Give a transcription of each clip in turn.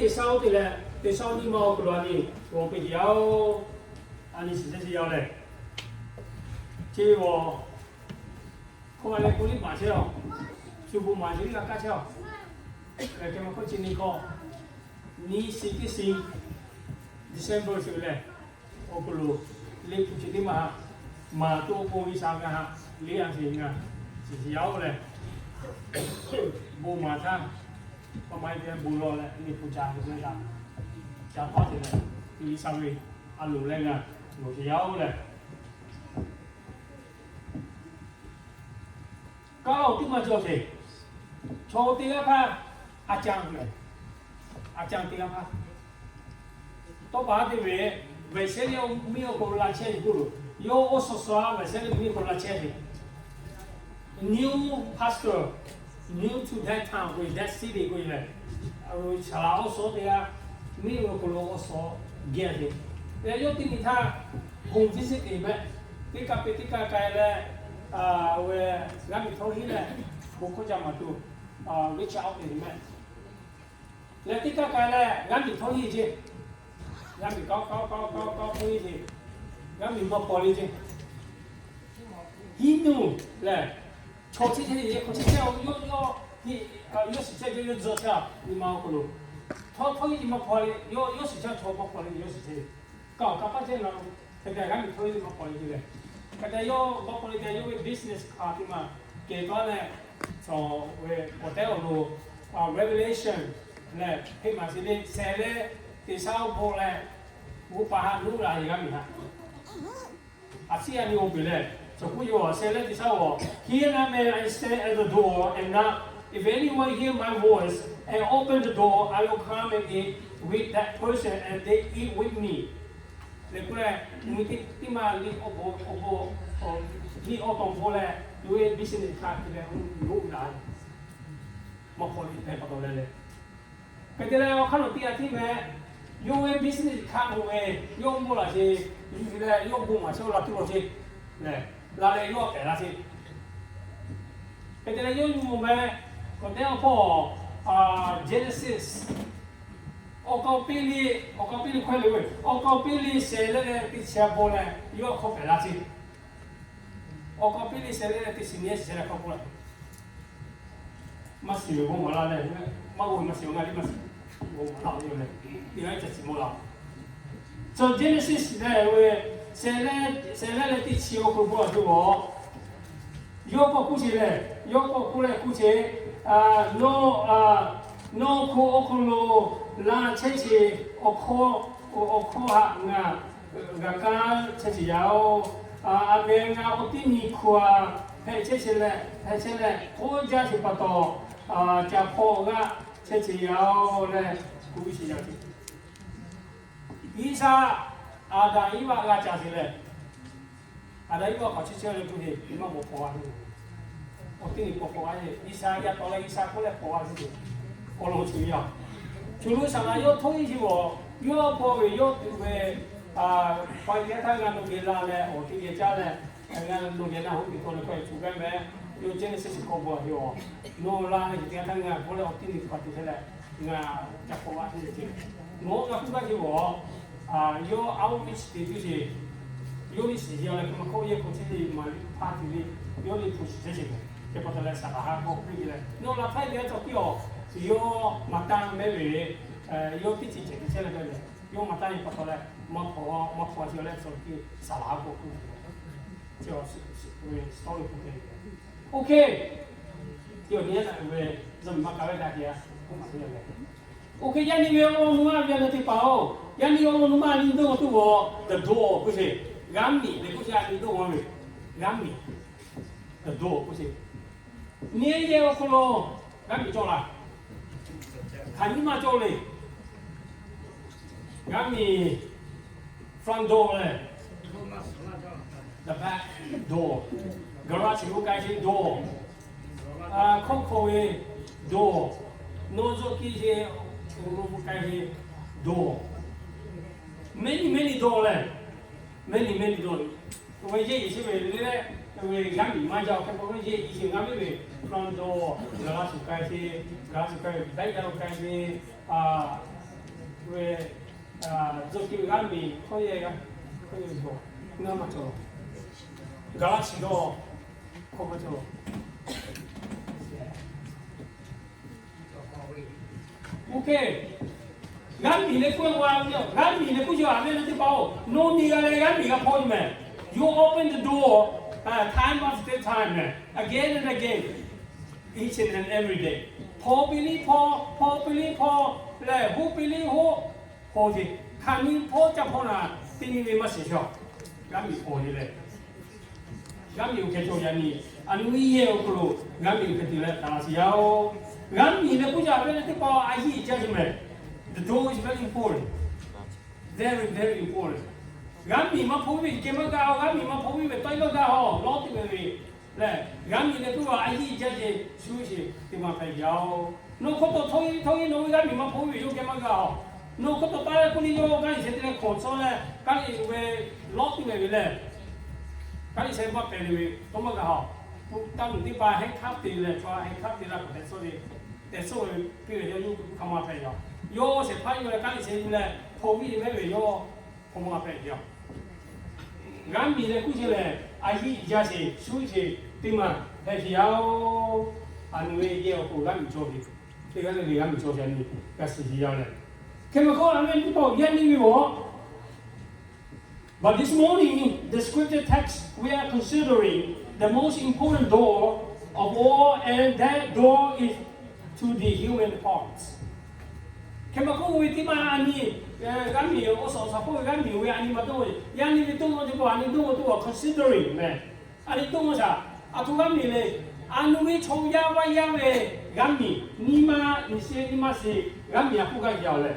Teˇ shaˉ oˇ te leh, teˇ shaˉ oˇ nyiˇ ma awˬ hk'aw lo a nyi g'awˬ peꞈ yaˇ oˬ, a nyi shiˍ chehˇ shiˍ yaˇ oˬ lehˬ, ceˇ g'awˬ hkawˇ ma leh k'oˆ liˇ maˍ chehˇ a, shu bon maˍ chehˇ liˇ g'a kaˇ chehˇ a. Hk'e ma hkawˇ chi nyi hkawˇ, nyi shiˍ teˇ shiˍ December shiˍ lehˬ, awˬ hk'aw lo liꞈ hpu chi teˇ maˬ haꞈ maˍ to k'o, G'uiˬsha g'a haꞈ liꞈ a shiˍ ngaˬ shiˍ shiˍ yaˇ oˬ lehˬ, bon maˍ htaˇ, k'awꞈ ma e te bon lawˬ leh liꞈ hpu ca ve teˇ g'aˇ, ca hpaˇ te leh, G'uiˬsha ve a loˍ leh ngaˬ loˍ shiˍ yaˇ oˬ lehˬ, kaˇ oˬ teˇ maˬ cawˬ sheˍ. Chaw teˇ g'aˇ hpaˇ a caˇ ve, a caˇ teˇ g'aˇ hpaˇ tawˇ pa te ve, vehˬ shehˉ leh miˇ awˬ hk'aw lo la chehˇ ve k'oˆ lo, yawˇ oˇ suhˍ suhˍ a vehˬ shehˉ leh miˇ awˬ hk'aw lo la chehˇ ve, new pastor, new to that town k'oˆ ve, that city k'oˆ ve lehˬ, saˍlaꞈ awˬ suhˍ teˇ g'aˇ miˇ awˬ hk'aw lo awˬ suhˍ geh ve, leh yawˇ teˇ nyi htaˇ home visit te mehˆ, teˇ kaˇ peꞈ teˇ kaˇ k'ai leh, a, ve g'aˇ miˬ htawˇ henˇ leh, bon hkawˇ ca maˍ tuˬ, reach out te mehˆ. Leh teˇ kaˇ k'ai leh g'aˇ miˬ htawˇ henˇ ceˇ, g'aˇ miˬ kawˆ kawˆ kawˆ kawˆ kawˆ htawˇ henˇ ceˇ, g'aˇ miˬ maˇ paw le ceˇ. Hiˉ nuˬ lehˬ, chaw chi hk'e hk'aw chi chehˇ a, yawˇ yawˇ shiˍ chehˇ ve yawˇ tzuhˆ chehˇ a, nyi ma awˬ hk'aw lo htawˇ htawˇ henˇ nyi maˇ paw le, yawˇ yawˇ shiˍ chehˇ chaw maˇ paw le, yawˇ shiˍ chehˇ kaꞈ awˬ kaꞈ paˇ chehˇ na, hk'e te g'aˇ miˬ htawˇ henˇ maˇ paw le ceˇ lehˬ, hk'e te yawˇ maˇ paw le te yawˇ ve business hk'a te maˬ kehˬ taˉ leh, chaw ve k'awꞈ tehˉ awˬ lo, Revelation lehˬ, hk'e maˬ shiˍ le shehˍ leh teˇ shaˉ oˇ hpaw leh, g'oˇ pa haꞈ nuˇ la ve g'aˇ miˬ haꞈ a ciˉ a nyi oˇ peˬ lehˬ, chaw kuˇ yoˬ shehˍ leh teˇ shaˉ oˬ, Here I am, I stand at the door and knock. If anyone hear my voice and open the door, I will come and eat with that person and they eat with me. Leh k'oˆ leh, mvuhˇ miˬ teˇ maˬ liꞈ awˬ bon, liꞈ awˬ bon hpawˇ leh, yawˇ ve business hk'a te leh, loꞈ la maˇ hpawˇ le hpehꞈ pa taw leh leh, hk'e te leh awˬ hk'aˇ lo teˇ g'aˇ tiˉ meh, yawˇ ve business hk'a k'oˆ ve, yawˇ bon laˬ sheˍ, yuˬ leh yawˇ bon maˍ chehˇ la tuˬ lawˬ sheˍ lehˬ, la leh yawˇ pehˬ la sheˍ. Hk'e te leh yawˇ nyi meh, k'awꞈ tehˉ awˬ hpawˇ, Genesis awˬ kaˍ awˬ piˇ liꞈ, awˬ kaˍ awˬ piˇ liꞈ hkawehˇ le ve, awˬ kaˍ awˬ piˇ liꞈ shehˍ leh teˇ chi a bon leh yawˇ hk'aw pehˬ la sheˍ. Awˬ kaˍ awˬ piˇ liꞈ shehˍ leh teˇ chi nyi shehˍ leh hk'aw bon leh maˇ shiˍ ve bon maˍ la leh, maˇ g'oˇ maˇ shiˍ ve ngaˬ liˇ maˇ shiˍ, bon maˍ la ve leh, teˇ g'aˇ ca shiˍ maˇ la. Chaw Genesis lehˬ ve, shehˍ leh, shehˍ leh leh teˇ chi awˬ hk'aw bon a tuˬ a, yawˇ k'awꞈ k'oˆ sheˍ lehˬ, yawˇ k'awꞈ k'oˆ leh k'oˆ sheˍ, nawˬ, nawˬ hk'oˆ awˬ hk'aw lo la chehˇ sheˍ, awˬ hkawˇ, awˬ hkawˇ haꞈ ngaˬ g'a kaˇ chehˇ sheˍ yaˇ oˬ. A meh ngaˬ awˬ teˇ nyi hkawˇ a hpehꞈ chehˇ sheˍ leh, hpehꞈ chehˇ leh k'oˆ jaˇ sheˍ pa taw, ca hpawˇ g'aˇ chehˇ sheˍ yaˇ oˬ leh k'oˆ sheˍ yaˇ. G'uiˬsha Aˍdanˍ Eˇvaꞈ g'a caˇ sheˍ leh, Aˍdanˍ Eˇvaꞈ hk'aˬ chehˇ chehˇ leh tuˬ heˆ, maˇ maw hpaw a tuˬ, awˬ teˇ nyi paw hpaw a heˆ. G'uiˬsha yaˇ tawˍ leh G'uiˬsha k'oˆ leh hpaw a tuˬ, awˬ lawn chi ve yaˇ. Chi lo saˍ laꞈ yawˇ htawˇ iˉ chi g'awˬ yawˇ hpaw ve yawˇ tuˬ ve, pa geh htaˇ ngaˬ nawˬ geh la leh awˬ teˇ geh caˇ leh, ngaˬ nawˬ geh na hoꞈ piˇ taw leh k'awꞈ e tuˬ gaˇ meh. Yawˇ Genesis k'awꞈ bvuhꞈ a ve a, nawˬ la leh geh teˇ g'aˇ htaˇ ngaˬ hpaw leh awˬ teˇ nyi hpaw tuˬ hk'e leh, ngaˬ ca hpaw a tuˬ ve ce. Nawˬ ngaˬ k'oˆ gaˇ chi g'awˬ, yawˇ a oˇ ve chi te tuˬ sheˍ, yawˇ liˇ shiˍ yaˇ leh hk'e ma hkawˇ yehˇ hk'aw chehˇ ve maˍ liˇ hpaˇ tuˬ ve, yawˇ liˇ hpu shiˍ chehˇ sheˍ. Hk'e pa taw leh saˍ laꞈ ha k'awꞈ piˇ ve leh nawˬ la htaˇ geh a cawˬ piˇ a, yawˇ maˍ taˇ mehˉ ve, yawˇ teˇ ceuˬ cehˬ te chehˇ leh ve lehˬ, yawˇ maˍ taˇ ve pa taw leh maˇ hpaw, maˇ hpaw a chi leh cawˬ piˇ saˍ laꞈ ha k'awꞈ piˇ ve, ve sawˉ lo k'oˆ ve, OK. Teˇ awˬ nyi yaˇ ve, zuhꞈ maˇ ka ve daꞈ kehˬ a, k'oˆ maˍ ve lehˬ, OK, yaˇ nyi ve awˬ lawn nuˇ maˇ ve a leh teˇ hpaˍ-oˬ, yaˇ nyi awˬ lawn nuˇ maˇ nyi dawˇ tuˬ g'awˬ the door k'oˆ sheˍ, g'aˇ miˬ leh k'oˆ sheˍ, yaˇ nyi dawˇ g'awˬ ve g'aˇ miˬ, the door k'oˆ sheˍ. Nyi yehˬ awˬ hk'aw lo g'aˇ miˬ cawˬ laˬ, hk'aˬ nyiˇ maˇ cawˬ le. G'aˇ miˬ front door leh, the back door, garage lo k'ai sheˍ door, hkawˇ hkawˇ ve door, nawˬ zuhꞈ kiˇ sheˍ, lo k'ai sheˍ door, many many door leh, many many door. Ve yehˬ iˉ shiˍ ve le, ve g'aˇ miˬ maˇ jaˇ, hk'e k'o ve yehˬ iˉ shiˍ ngaˇ ve ve front door, garage lo k'ai sheˍ, garage lo k'ai ve back door lo k'ai sheˍ, a ve, a, zo ki g'aˇ miˬ hkawˇ yehˬ g'aˇ, hkawˇ yehˬ bawˬ ngaˇ maˇ cawˬ, gaꞈ laˇ chi dawˇ hkawˇ maˇ cawˬ. OK, g'aˇ miˬ leh k'oˆ ve, g'aˇ miˬ leh k'oˆ ve a ve na teˇ hpaˍ-oˬ, nawˬ nyi g'a leh g'aˇ miˬ g'a hpawˇ ve mehˬ. You open the door, time after time, again and again, each and every day. Hpaw piˇ liˇ hpaw, hpaw piˇ liˇ hpaw, lehˬ hoˆ piˇ liˇ hoˆ, hpaw ve, hk'aˬ nyi hpaw ca hpaw naˍ, teˇ nyi ve maˇ shiˍ shaw. G'aˇ miˬ hpaw ve lehˬ, g'aˇ miˬ awˬ hkeh cawˬ yaꞈ nyi, a nu iˉ yehˬ awˬ hk'aw lo g'aˇ miˬ awˬ hkeh te leh taˍ laˇ shiˍ yaˇ-oˬ. G'aˇ miˬ leh k'oˆ jaˇ ve na teˇ hpaˍ a yiˇ jaˇ ve mehˬ. The door is very important, very very important. G'aˇ miˬ maˇ hpaw ve keh maˇ g'a-oˬ, g'aˇ miˬ maˇ hpaw ve ve tawˇ maˇ g'a-oˬ, lawˇ tuˬ ve ve lehˬ, g'aˇ miˬ leh k'oˆ ve a yiˇ jaˇ ve shu shiˍ teˇ maˇ hpehꞈ yaˇ-oˬ. Nawˬ hk'aw taw htawˇ e htawˇ e nawˬ ve g'aˇ miˬ maˇ hpaw ve ve yoˬ keh maˇ g'a-oˬ. Nawˬ hk'aw taw taˇ leh k'oˆ liˇ yawˇ Kaˇ liꞈ sheh te leh hkawꞈ tcuh leh, Kaˇ liꞈ ve lawˇ tuˬ ve ve lehˬ, Kaˇ liꞈ sheh maˇ pehˍ le ve tawˇ maˇ g'a-oˬ. Taˇ luˬ teˇ hpaˍ head captain leh chaw head captain la k'awꞈ hpehꞈ tcuh le, tehˬ suhˉ ve piˇ ve yawˇ yawˇ hk'aˬ ma hpehꞈ yaˇ. Yawˇ shehˍ hpaˇ yawˇ leh Kaˇ liꞈ sheh yuˬ leh hpaw ve ve ve yawˇ hk'aˬ ma hpehꞈ yaˇ. G'aˇ miˬ leh k'oˆ ce lehˬ, a yiˇ jaˇ sheˍ, shu sheˍ teˇ maˇ hpehꞈ sheˍ yaˇ-oˬ. A nu ve yehˬ awˬ hk'aw lo g'aˇ miˬ cawˬ ve, teˇ g'aˇ le le g'aˇ miˬ cawˬ sheˍ a nyi g'a shiˍ sheˍ yaˇ leh, hk'e maˬ hkawˇ a ve teˇ pawˆ yaˇ nyi ve awˬ But this morning, the scripture text we are considering the most important door of all, and that door is to the human hearts. Hk'e maˬ k'oˆ ve teˇ maˇ a nyi, g'aˇ miˬ awˬ suhˍ awˬ shaˍ k'oˆ ve g'aˇ miˬ ve a nyi maˇ dawˇ ve, yaˇ nyi ve dawˇ ve teˇ pawˆ a nyi dawˇ ve teˇ pawˆ considering mehˬ. A nyi dawˇ ve shaˍ, a htoꞈ g'aˇ miˬ le, a nu ve chaw yaˇ vaˇ yaˇ ve g'aˇ miˬ, nyi ma nyi sheˍ nyi ma sheˍ g'aˇ miˬ a k'oˆ gaˇ jaˇ leh,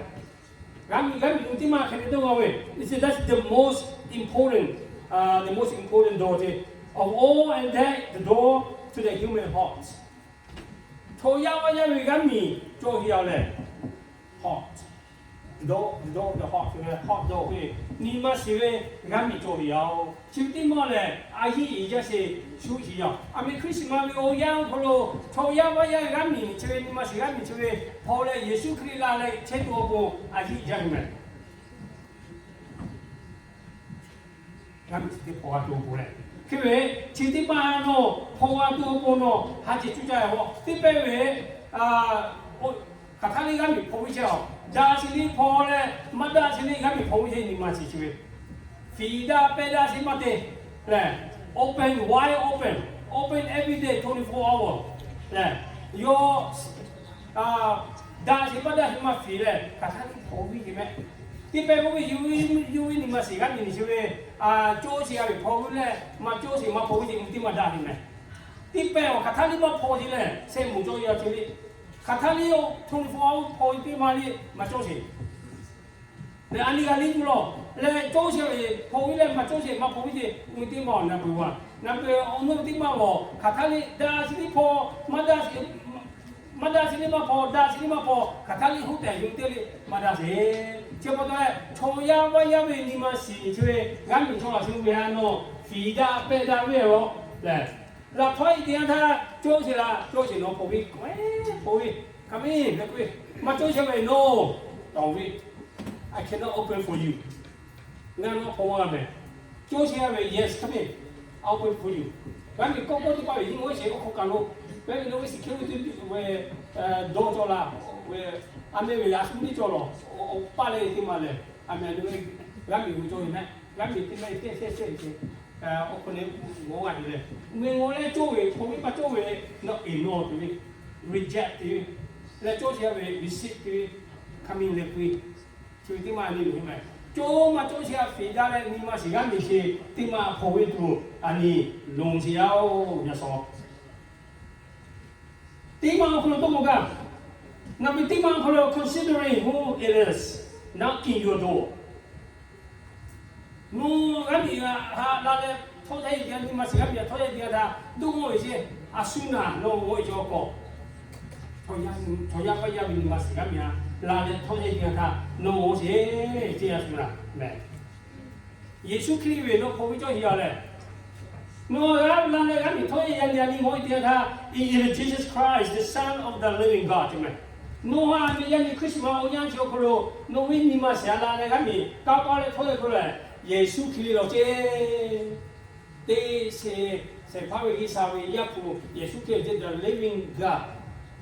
g'aˇ miˬ g'aˇ miˬ teˇ maˇ hk'e te dawˇ ve, it says that's the most important, the most important door of all, and that the door to the human heart. Chaw yaˇ vaˇ yaˇ ve g'aˇ miˬ cawˬ ve yaˇ leh, heart, the door, the door of the heart, heart door ve, nyi ma sheˍ ve g'aˇ miˬ cawˬ ve yaˇ-oˬ. Chi ve teˇ maˇ lehˬ, a yiˇ jaˇ sheˍ, shu shiˍ yaˇ. A meh Christmas ve awˬ yanˇ awˬ hk'aw lo chaw yaˇ vaˇ yaˇ ve g'aˇ miˬ chi ve nyi ma sheˍ g'aˇ miˬ chi ve hpaw leh Yeˍsuˆ Hkriꞈ la leh chehˇ tuˬ awˬ pon a yiˇ jaˇ ve mehˬ. G'aˇ miˬ chi teˇ hpaw g'a tuˬ awˬ pon leh, hk'e ve chi teˇ maˇ nawˬ hpaw g'a tuˬ awˬ pon nawˬ ha ceh cuˇ caˇ ve k'o, teˇ pehˇ ve hk'aˬ htaˇ le g'aˇ miˬ hpaw ve chehˇ-oˬ, daꞈ sheˍ le hpaw leh maˇ daꞈ sheˍ le g'aˇ miˬ hpaw ve chehˇ nyi ma sheˍ chi ve, fiˍ daꞈ pehˇ daꞈ sheˍ maˇ te leh, open, wide open, open every day, twenty-four hour leh, yawˇ daꞈ sheˍ maˇ daꞈ sheˍ maˇ fiˍ leh hk'aˬ htaˇ le hpaw ve ce mehˬ. Teˇ pehˇ k'oˆ ve, yawˇ ve nyi ma sheˍ g'aˇ miˬ nyi chi ve, cawˇ sheˍ g'a ve hpaw ve leh maˇ cawˇ sheˍ maˇ hpaw ve ce mvuhˇ teˇ maˇ daꞈ ve mehˬ. Teˇ pehˇ awˬ hk'aˬ htaˇ le maˇ hpaw ce leh shehˆ moˍ cawˇ yaˇ ce le, hk'aˬ htaˇ le twenty-four hour hpaw ve teˇ maˇ le maˇ cawˇ sheˍ. Leh a nyi g'a le tuˬ lawˬ leh cawˇ sheˍ ve hpaw ve leh maˇ cawˇ sheˍ maˇ hpaw ve ce mvuhˇ teˇ maˇ awˬ na peuˬ vaˬ na peuˬ awˬ na teˇ maˇ lawˬ hk'aˬ htaˇ le daꞈ sheˍ le hpaw, maˇ daꞈ sheˍ maˇ daꞈ sheˍ le maˇ hpaw, daꞈ sheˍ le maˇ hpaw, hk'aˬ htaˇ le hoˉ tehˬ yuˬ te le maˇ daꞈ sheˍ. Chi pa taw leh chaw yaˇ vaˇ yaˇ ve nyi ma shiˍ chi ve g'aˇ miˬ chaw laˬ sheˍ ve a nawˬ fiˍ daꞈ pehˇ daꞈ ve lawˬ leh, laꞈ hk'awˇ e te yanˇ htaˇ cawˇ sheˍ laˬ, cawˇ sheˍ nawˬ hpaw ve, hpaw ve, hk'aˬ miˬ leh k'oˆ ve, maˇ cawˇ sheˍ ve no, tawˍ ve, I cannot open for you. Ngaˬ nawˬ hpaw maˇ g'a mehˬ. Cawˇ sheˍ g'a ve yes, hk'aˬ miˬ, I open for you. G'aˇ miˬ kawˆ kawˆ teˇ paˆ ve nyi ma sheˍ awˬ hk'aw kaꞈ lo, pehˉ ve lo ve security ve dawˇ cawˬ laˬ ve, a meh ve a shu teˇ cawˬ lawˬ, awˬ paˇ leh teˇ maˇ lehˬ, a meh a ve g'aˇ miˬ ve cawˇ ve mehˬ. G'aˇ miˬ teˇ mehˬ teˇ shehˆ shehˆ ve awˬ hk'aw lo ngaˬ g'aˇ te leh, meh ngaw leh cawˇ ve hpaw ve maˇ cawˇ ve, nawˬ e nawˬ te ve, reject te ve, leh cawˇ sheˍ g'a ve receive te ve, hk'aˬ miˬ leh k'oˆ ve, chi ve teˇ maˇ nyi ve mehˬ. Cawˇ maˇ cawˇ sheˍ g'a fiˍ daꞈ leh nyi ma sheˍ g'aˇ miˬ sheˍ teˇ maˇ hpaw ve tuˬ a nyi lonˉ sheˍ yaˇ-oˬ, yaꞈ shaw. Teˇ maˇ awˬ hk'aw lo tawˇ maw gaˇ. Ngaˬ ve teˇ maˇ awˬ hk'aw lo considering who it is, knocking your door. Nawˬ g'aˇ miˬ haꞈ la leh htawˇ yaˇ e te a nyi ma sheˍ g'aˇ miˬ a htawˇ yaˇ e te a htaˇ dawˇ g'awˇ ve sheˍ, a shu naˬ nawˬ g'awˇ ve chaw k'awꞈ, chaw yaˇ vaˇ yaˇ ve nyi ma sheˍ g'aˇ miˬ a la leh htawˇ yaˇ e te a htaˇ nawˬ g'awˇ sheˍ, teˇ yaˇ shu naˬ mehˬ. Yeˍsuˆ Hkriꞈ ve nawˬ hpaw ve cawˇ sheˍ a leh, nawˬ g'aˇ la leh g'aˇ miˬ htawˇ yaˇ yaˇ nyi g'awˇ e te a htaˇ, it is Jesus Christ, the Son of the living God mehˬ. Nawˬ ha ve yaˇ nyi Christmas awˬ yanˇ chi awˬ hk'aw lo nawˬ ve nyi ma shehˍ la leh g'aˇ miˬ kanˇ paˆ leh htawˇ ve hk'aw lo, Yeˍsuˆ Hkriꞈ lawˬ ceˇ. Teˇ sheˍ shehˍ hpaˇ ve G'uiˬsha ve Yaˇ hpu, Yeˍsuˆ Hkriꞈ lawˬ ceˇ, the living God.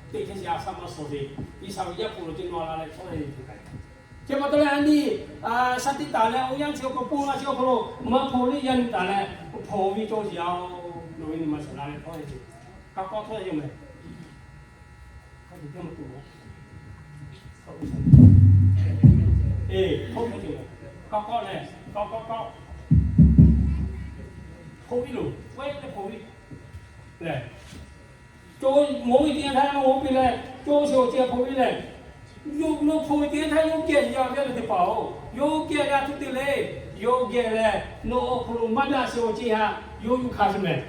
Teˇ hk'e shehˍ a shaꞈ maˇ shawˍ ve G'uiˬsha ve Yaˇ hpu lawˬ ceˇ nawˬ la leh htawˇ ve chi hk'e pa taw leh a nyi shaˍ tiꞈ taˍ leh awˬ yanˇ chi awˬ hk'aw lo, pon la chi awˬ hk'aw lo maˇ hpaw liˇ yaˇ nyi taˍ leh hpaw ve cawˇ sheˍ yaˇ-oˬ. Nawˬ ve nyi ma shehˍ la leh htawˇ ve chi kanˇ paˆ htawˇ ve yoˬ meh. Eˬ, hk'aw hk'aw leh, k'aw k'aw k'aw, hpaw ve loˬ, wehˉ leh hpaw ve lehˬ, co moˍ ve teˇ yanˇ htaˇ nawˬ oˇ ve lehˬ, co sheˍ awˬ ceuˬ hpaw ve lehˬ, yawˇ nawˬ hpaw ve teˇ yanˇ htaˇ yawˇ geh yaˇ ve teˇ hpaˍ-oˬ, yawˇ geh leh a htoꞈ te le, yawˇ geh leh nawˬ awˬ hk'aw lo maˇ daꞈ sheˍ awˬ ceuˬ htaꞈ yawˇ yuˬ hkanˍ sheˍ meh.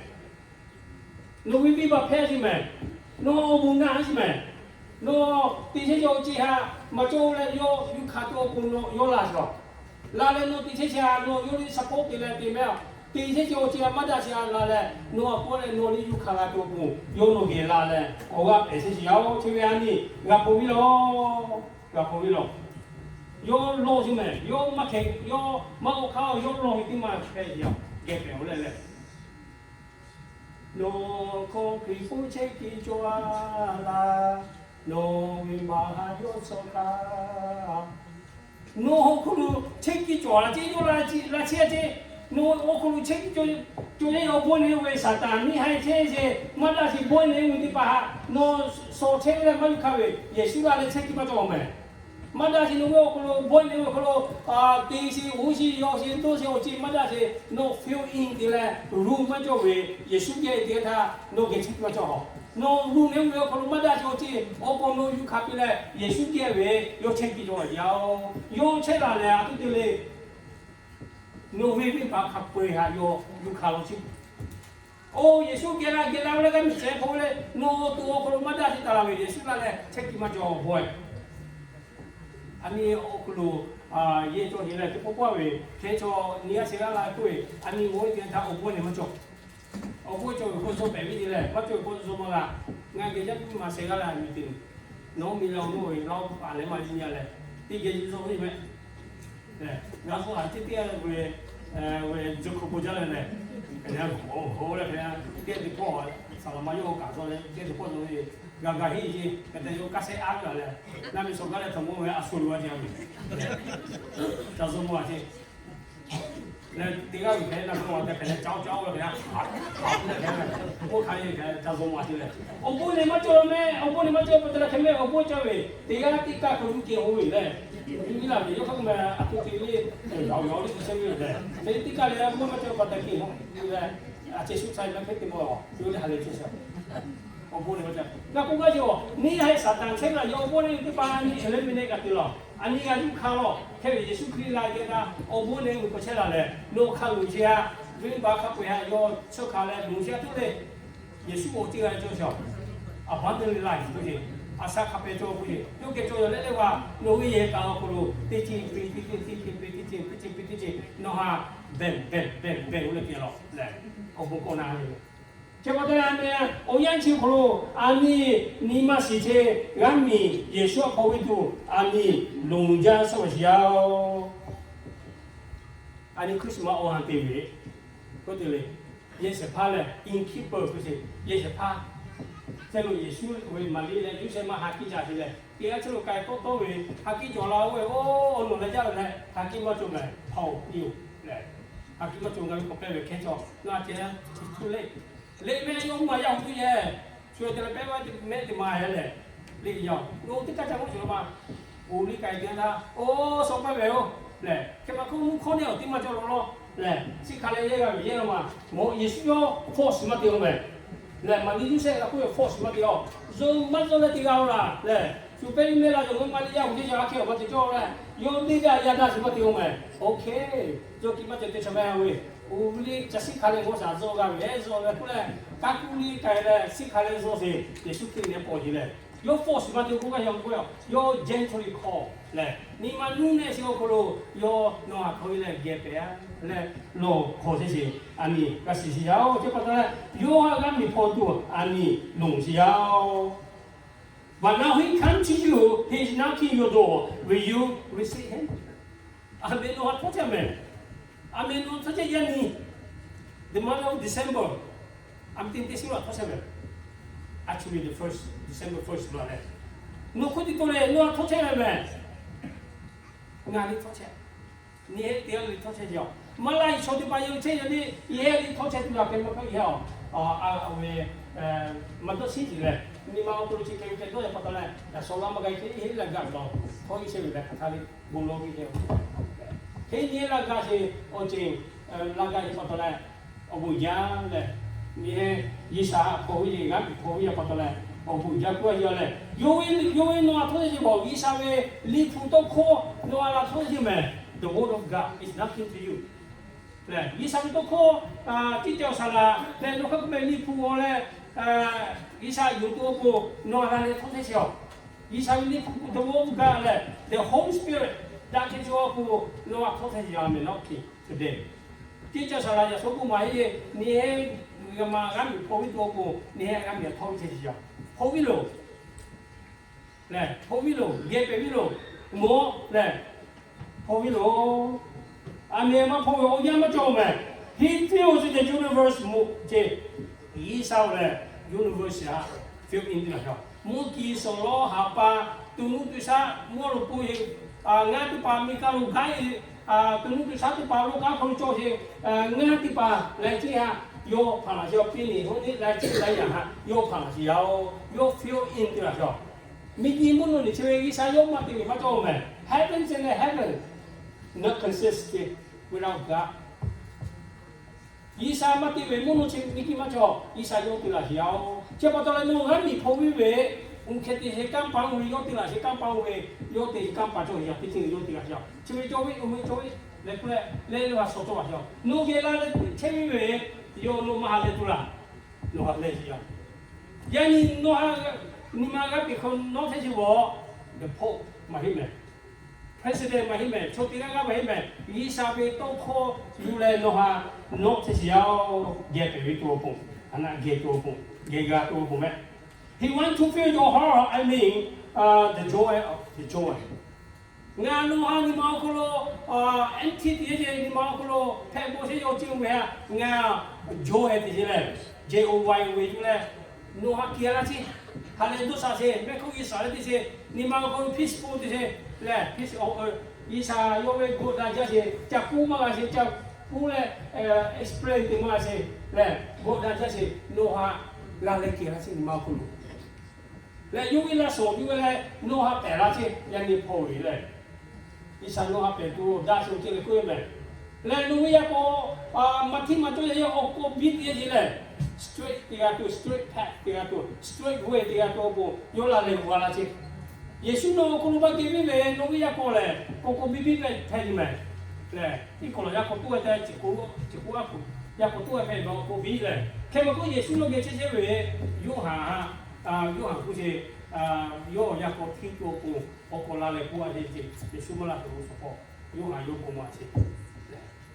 Nawˬ ve venˇbaˆ hpehˇ sheˍ meh. Nawˬ awˬ bon naˆ sheˍ meh. Nawˬ teꞈ chehˇ cawˬ awˬ ceuˬ htaꞈ maˇ cawˬ leh yawˇ yuˬ hkanˍ tuˬ awˬ pon nawˬ yawˇ laˬ sheˍ. La leh nawˬ teꞈ chehˇ chi htaꞈ nawˬ yawˇ liˇ support te leh te meh. Teꞈ chehˇ cawˬ awˬ ceuˬ htaꞈ maˇ daꞈ sheˍ htaꞈ la leh nawˬ a pawˆ leh nawˬ liˇ yuˬ hkanˍ g'a tuˬ awˬ pon yawˇ nawˬ geh la leh awˬ g'aˇ pehˍ chehˇ sheˍ yaˇ-oˬ. Chi ve a nyi g'a hpaw ve lawˬ. G'a hpaw ve lawˬ. Yawˇ lawˇ sheˍ meh. Yawˇ maˇ hkeh, yawˇ maˇ k'oˆ hk'aˇ yawˇ lawˇ ve teˇ maˬ hpehꞈ yaˇ geh pehˍ-oˬ leh leh Nawˬ hk'aw Hkriꞈ hpu chehˇ kiˇ cawˬ a laˇ, nawˬ ve maˍ ha yawˇ chaw hk'a. Nawˬ awˬ hk'aw lo chehˇ kiˇ cawˬ a laˇ ceˇ, yawˇ laˇ chehˇ a ceˇ. Nawˬ awˬ hk'aw lo chehˇ kiˇ cawˬ, cawˬ yaˇ awˬ bon neˇ ve Saˍtanˍ miˇ haiˬ chehˇ ve maˇ daꞈ sheˍ bon neˇ ve teˇ hpaˍ htaꞈ nawˬ shawˍ chehˇ ve leh maˇ yuˬ hkanˍ ve, Yeˍsuˆ laˇ leh chehˇ kiˇ maˇ cawˬ meh. Maˇ daꞈ sheˍ nawˬ ve awˬ hk'aw lo bon neˇ ve awˬ hk'aw lo teꞈ sheˍ, uˉ sheˍ, yawˬ sheˍ, dawˇ sheˍ awˬ ceuˬ maˇ daꞈ sheˍ nawˬ fill in te leh ru maˇ cawˬ ve, Yeˍsuˆ geh te htaˇ nawˬ geh chehˇ kiˇ maˇ cawˬ. Nawˬ ru neˇ ve awˬ hk'aw lo maˇ daꞈ sheˍ awˬ ceuˬ awˬ k'awꞈ nawˬ yuˬ hkanˍ piˇ leh Yeˍsuˆ geh ve yawˇ chehˇ kiˇ cawˬ a yaˇ-oˬ. Yawˇ chehˇ laˬ leh a htoꞈ te le, nawˬ ve venˇbaˆ hk'a peu-eˬ htaꞈ yawˇ yuˬ hkanˍ law ceˇ. Oˇ Yeˍsuˆ geh la geh la ve leh g'a miˬ shehˍ hpaw ve leh nawˬ awˬ to awˬ hk'aw lo maˇ daꞈ sheˍ taˍ laˬ ve, Yeˍsuˆ laˇ leh chehˇ kiˇ maˇ cawˬ a bon. A nyi awˬ hk'aw lo yehˇ cawˬ nyi leh teˇ pawˆ pawˆ ve hkehˇ chaw nyi g'aˇ shehˍ g'aˇ la k'oˆ ve, a nyi mawˬ ve teˇ htaˇ awˬ bon neˇ maˇ cawˬ. Awˬ bon cawˬ ve k'o, zuhꞈ pehˍ ve te leh maˇ cawˬ ve k'o, zuhꞈ maˇ g'a. Ngaˬ geh jaˇ piˇ maˍ shehˍ g'aˇ la miˬ te, nawˬ miˬ leh awˬ mawˇ ve laˇ-oˬ, a leh maˇ nyi a leh, teˇ geh zuhꞈ ve meh. Ngaˬ hui a teˇ teˇ ve, ve zuhꞈ hk'aw bon jaˇ leh leh, ka yaˇ k'o, oˇ leh ka yaˇ teˇ teˇ pawˆ, saˍ laˍ ma yawˇ kaꞈ zuhꞈ leh teˇ teˇ pawˆ zuhꞈ ve, g'a g'a heˆ ce, ka te yawˇ kaˇ shehˆ aˉ g'a leh, naˆ miˬ shawˍ gaˇ leh htaꞈ mawˇ ve a shu lo a ce a miˬ, ca zuhꞈ mawˇ a ce. Leh teˇ g'aˇ ve hk'e naˆ k'aw a te hk'e leh caˇ caˇ ve hk'e, oˇ hk'a ve hk'e ca zuhꞈ mawˇ a ce leh, awˬ bon neˇ maˇ cawˬ meh, awˬ bon neˇ maˇ cawˬ pa taw leh hk'e meh awˬ bon cawˬ ve, teˇ g'aˇ teˇ kaˇ hk'aw yuˬ kehˬ ho ve leh, yuˬ nyi laˬ ve yawˇ hk'a meh a htoꞈ te le, yaꞈ yaꞈ le hk'e chehˇ ve leh, teˇ kaˇ leh awˬ bon maˇ cawˬ pa taw kehˬ ho ve leh, a ce shu ca maˇ hpehꞈ te maˇ, yawˇ leh ha lehˬ ce sha. Awˬ bon neˇ maˇ cawˬ. Ngaˬ k'oˆ gaˇ ce, neˇ haiˬ Saˍtanˍ chehˇ ve laˬ yawˇ awˬ bon neˇ teˇ hpaˍ nyi leh miˬ neˇ kaꞈ te lawˬ. A nyi g'a yuˬ hkanˍ lawˬ. Hk'e ve Yeˍsuˆ Hkriꞈ laˇ geh taˇ awˬ bon neˇ ve k'awꞈ chehˇ laˬ leh, nawˬ hk'a loˍ ce a, venˇbaˆ hk'a peu-eˬ htaꞈ yawˇ chi hk'a leh loˍ ce a htoꞈ le. Yeˍsuˆ awˬ teˇ g'a cawˬ shaˍ. Abundantly life k'oˆ ce, a shaꞈ hk'a pehˍ cawˬ k'oˆ ce, yawˇ geh cawˬ yaˬ leh leh g'a, nawˬ ve yehˬ kaꞈ awˬ hk'aw lo teˇ ceuˬ piˇ teˇ ceuˬ piˇ teˇ ceuˬ piˇ teˇ ceuˬ piˇ teˇ ceuˬ nawˬ ha benˬ benˬ benˬ benˬ oˇ leh kehˬ lawˬ leh, awˬ bon k'awꞈ na ve Chi pa taw leh a nyi awˬ yanˇ chi hk'aw lo a nyi nyi ma shiˍ chehˇ g'aˇ miˬ Yeˍsuˆ htaꞈ hpaw ve tuˬ a nyi loˍ jaˇ shawˉ ma shiˍ yaˇ-oˬ. A nyi Christmas awˬ ha te ve k'oˆ te le, yehˬ shehˍ hpaˇ lehˬ, innkeeper k'oˆ ce, yehˬ shehˍ hpaˇ. Chehˇ lo Yeˍsuˆ ve Maˍriˆ leh Yoˇsehꞈ maˇ ha kiˇ caꞈ te leh, teˇ g'aˇ chehˇ lo k'ai tawˆ tawˆ ve, ha kiˇ cawˬ la oˇ ve, oˇ nawˬ leh jaˇ ve leh ha kiˇ maˇ cawˬ meh, hpaw-oˬ, iˉ-oˬ leh, ha kiˇ maˇ cawˬ ngaˬ ve k'awꞈ pehˇ ve hkehˇ chaw, ngaˬ ceh tuˇ le. Liꞈ mehˆ yawˇ mvuhˇ maˬ yaˇ hui tuˬ yehˬ, shu te leh pehˇ maˇ mehˆ te maˇ heˆ lehˬ, liꞈ yaˇ-oˬ, lo teˇ kaˇ ca mvuhˇ cawˬ ma, oˬ liˇ k'ai te htaˇ, oˇ shawˉ pawehˇ ve-oˬ lehˬ, hk'e ma hk'oˆ mvuhˇ hkawˇ neˇ awˬ teˇ maˇ cawˬ lawˬ lawˬ lehˬ, chi hk'a leh yehˇ g'a ve yehˇ la ma, mawꞈ Yeˍsuˆ yawˇ force maˇ te-oˬ meh. Lehˬ, Maˍriˆ Yoˇsehꞈ g'a k'oˆ ve force maˇ te-oˬ, zuhꞈ maˇ zuhꞈ leh te g'a-oˬ laˬ lehˬ, shu pehˇ mehˆ la cawˬ ve Maˍriˆ yaˇ hui teˇ cawˬ a hk'e awˬ maˇ te cawˇ lehˬ, yawˇ teˇ g'aˇ yaˇ daꞈ shu maˇ te-oˬ meh. Oˇ hk'e, yawˇ kiˇ maˇ cawˬ te chaw meh ve, oˇ ve liˇ ca shiˉ hk'a leh g'awˇ shaˍ zuhꞈ g'a ve zuhꞈ leh k'oˆ leh, kaˇ kuˇ liˇ k'ai leh shiˉ hk'a leh zuhꞈ sheˍ, Yeˍsuˆ Hkriꞈ nehˬ k'awꞈ te leh, yawˇ force maˇ te k'oˆ gaˇ yaˇ k'oˆ ve, yawˇ gently call lehˬ, nyi ma nuˇ nehˆ sheˍ awˬ hk'aw lo, yawˇ nawˬ ha hk'aw ve leh geh pehˍ a leh, lawˬ hk'aw sheˍ sheˍ, a nyi g'a shiˍ shiˍ yaˇ-oˬ. Chi pa taw leh, yawˇ ha g'aˇ miˬ hpaw tuˬ a nyi loˍ shiˍ yaˇ-oˬ. But now he come to you, he is knocking your door. Will you receive him? A meh nawˬ ha htawˇ chehˇ meh. A meh nawˬ ha htawˇ chehˇ yaˇ nyi. The month of December, I'm thinking this year htawˇ chehˇ meh. Actually, the first December first law leh, nawˬ hk'oˆ tiˉ to leh nawˬ ha htawˇ chehˇ meh. Ngaˬ liꞈ htawˇ chehˇ. Nyi heˆ teˇ g'aˇ liꞈ htawˇ chehˇ yaˇ-oˬ, maˇ laˇ i chaw teˇ hpaˍ yawˇ chehˇ yaˇ le, yehˇ liꞈ htawˇ chehˇ tuˬ la hk'e maˇ hk'aˇ yaˇ-oˬ. A, a, ve, maˇ dawˇ shiˉ tiˉ leh, nyi ma awˬ hk'aw lo chi hk'e ve hk'e dawˇ yaˇ pa taw leh, yaꞈ shawˍ laˇ maˇ g'a-e, heˆ laˇ gaˇ ve law, hkawˇ iˉ shehˍ ve leh hk'aˬ htaˇ le, bon lawˇ ve hk'e, heˆ nyi laˇ gaˇ sheˍ awˬ ceuˬ, laˇ gaˇ sheˍ pa taw leh, awˬ bon jaˇ leh, nyi heˆ G'uiˬsha htaꞈ hpaw ve, g'aˇ miˬ hpaw ve yaˇ pa taw leh, awˬ bon jaˇ k'oˆ a yaˇ leh, yawˇ ve, yawˇ ve nawˬ ha htawˇ chehˇ ve G'uiˬsha ve liꞈ hpu tawˇ hkawˇ nawˬ ha laꞈ htawˇ chehˇ meh. The word of God is nothing to you. Leh G'uiˬsha ve tawˇ hkawˇ, tiˇ cawˬ saˍ laꞈ leh nawˬ hk'aˇ k'oˆ meh liꞈ hpu g'aw leh, G'uiˬsha yonˍ to awˬ pon nawˬ ha laꞈ leh htawˇ chehˇ sheˍ-oˬ. G'uiˬsha ve liꞈ hpu the word of God leh the Holy Spirit daꞈ kehˬ cawˬ awˬ pon nawˬ ha htawˇ chehˇ sheˍ-oˬ. A meh nawˉ hkiˬ today, tiˇ cawˬ saˍ laꞈ yaꞈ shawˍ k'oˆ maˇ heˆ, nyi heˆ g'a ma g'aˇ miˬ hpaw ve to awˬ pon nyi heˆ g'aˇ miˬ htawˇ ve chehˇ sheˍ-oˬ. Hpaw ve loˬ. Leh hpaw ve loˬ, geh pehˍ ve loˬ, mawˬ leh hpaw ve loˬ. A meh maˇ hpaw ve awˬ yanˇ maˇ cawˬ meh. He fills the universe mawˬ ceˇ. G'uiˬsha-oˬ leh universe htaꞈ fill in te laˬ sheˍ. Mvuhˇ kiˬ suhˍ lawˇ haˍ pa, tuˬ nuˇ tuˬ shaˉ mvuhˇ lo po sheˍ, ngaˇ teˇ hpaˍ miˬ kaˆ lo gaˇ e, tuˬ nuˇ tuˬ shaˉ teˇ hpaˍ lo kaˉ hk'aw lo cawˬ sheˍ, ngaˇ teˇ hpaˍ laiˉ ceuˬ htaꞈ yawˇ hpanˍ laˬ sheˍ. Piˇ nyi hoˉ nyi laiˉ ceuˬ laiˉ yaꞈ htaꞈ yawˇ hpanˍ laˬ sheˍ yaˇ-oˬ. Yawˇ fill in te laˬ sheˍ. Miˬ guiˬ mvuhˇ naw nyi chi ve G'uiˬsha yawˇ maˇ te ve maˇ cawˬ meh. Heaven and heaven not consist without God. G'uiˬsha maˇ te ve mvuhˇ naw chi miˬ guiˬ maˇ cawˬ. G'uiˬsha yawˇ te laˬ sheˍ yaˇ-oˬ. Chi pa taw leh nawˬ g'aˇ miˬ hpaw ve ve, uˬ hkeh te sheˍ kanˇ paˍ-oˬ ve, yawˇ te laˬ sheˍ kanˇ paˍ-oˬ ve, yawˇ te kanˇ paˍ cawˬ sheˍ yaˇ, teˇ ceuˬ yawˇ te laˬ sheˍ yaˇ. Chi ve cawˬ ve, oˇ ve cawˬ ve, leh k'oˆ leh leh leh g'a shawˍ cawˬ laˬ sheˍ yaˇ. Nawˬ geh la leh chehˇ ve ve, yawˇ nawˬ maˇ ha leh tuˬ laˬ. Nawˬ ha leh sheˍ yaˇ. Yaꞈ nyi nawˬ ha, nyi ma g'aˇ peˬ hk'aw nawˉ chehˇ sheˍ ve, the Pope maˇ heˆ meh, President maˇ heˆ meh, chaw teˇ g'aˇ g'aˇ maˇ heˆ meh. G'uiˬsha ve tawˇ hkawˇ yuˬ leh nawˬ ha nawˉ chehˇ sheˍ yaˇ-oˬ. Geh pehˍ ve to awˬ pon, a naˆ geh to awˬ pon, geh g'a to awˬ pon meh. He want to fill your heart, I mean, the joy of the joy. Ngaˬ nawˬ ha nyi ma awˬ hk'aw lo, empty te ce, nyi ma awˬ hk'aw lo hpehꞈ bawˬ sheˍ yaˇ-oˬ, chi ve htaꞈ ngaˬ joy te ce leh, J O Y ve yuˬ leh, nawˬ ha kehˬ laˇ ce, ha lehˬ dawˇ sha ce, mehˆ hk'oˆ G'uiˬsha leh te ce, nyi ma awˬ hk'aw lo peaceful te ce leh, peace, G'uiˬsha yawˇ ve gawˆ daꞈ jaˇ ce, ca kuˉ maˇ g'a ce, ca kuˉ leh explain te maˇ g'a ce leh, gawˆ daꞈ jaˇ ce, nawˬ ha g'a leh kehˬ laˇ ce nyi ma awˬ hk'aw lo. Leh yawˇ ve laˇ shawˍ yuˬ ve leh nawˬ ha pehˍ laˇ ce, yaꞈ nyi hpaw ve leh, G'uiˬsha nawˬ ha pehˍ tuˬ daꞈ shawˍ ce leh k'oˆ ve meh. Leh nawˬ ve yaˇ k'o, maˇ htiˇ maˇ cawˇ yaˇ awˬ hk'aw biˇ te ce leh, straight te g'a tuˬ, straight path te g'a tuˬ, straight way te g'a tuˬ awˬ pon yawˇ la leh g'a laˇ ce. Yeˍsuˆ nawˬ awˬ hk'aw lo maˇ te viˉ ve, nawˬ ve yaˇ k'o lehˬ, k'o k'o biˇ biˇ hpehꞈ ve meh. Leh iˉ hk'awꞈ lawˬ yaˇ hk'aw toˆ ve tehꞈ, ciˬ k'o, ciˬ k'o a hk'o, yaˇ hk'aw toˆ ve hpehꞈ ve k'o biˇ leh, hk'e meh k'o Yeˍsuˆ nawˬ geh chehˇ chehˇ ve, Yoˇhanˬ, Yoˇhanˬ k'oˆ ce, yawˇ yaˇ k'aw htiˇ tuˬ awˬ pon awˬ hk'aw la leh k'oˆ a ce, Yeˍsuˆ maˇ la tuˬ lo suhˍ k'o, Yoˇhanˬ yawˇ bon maˍ ce.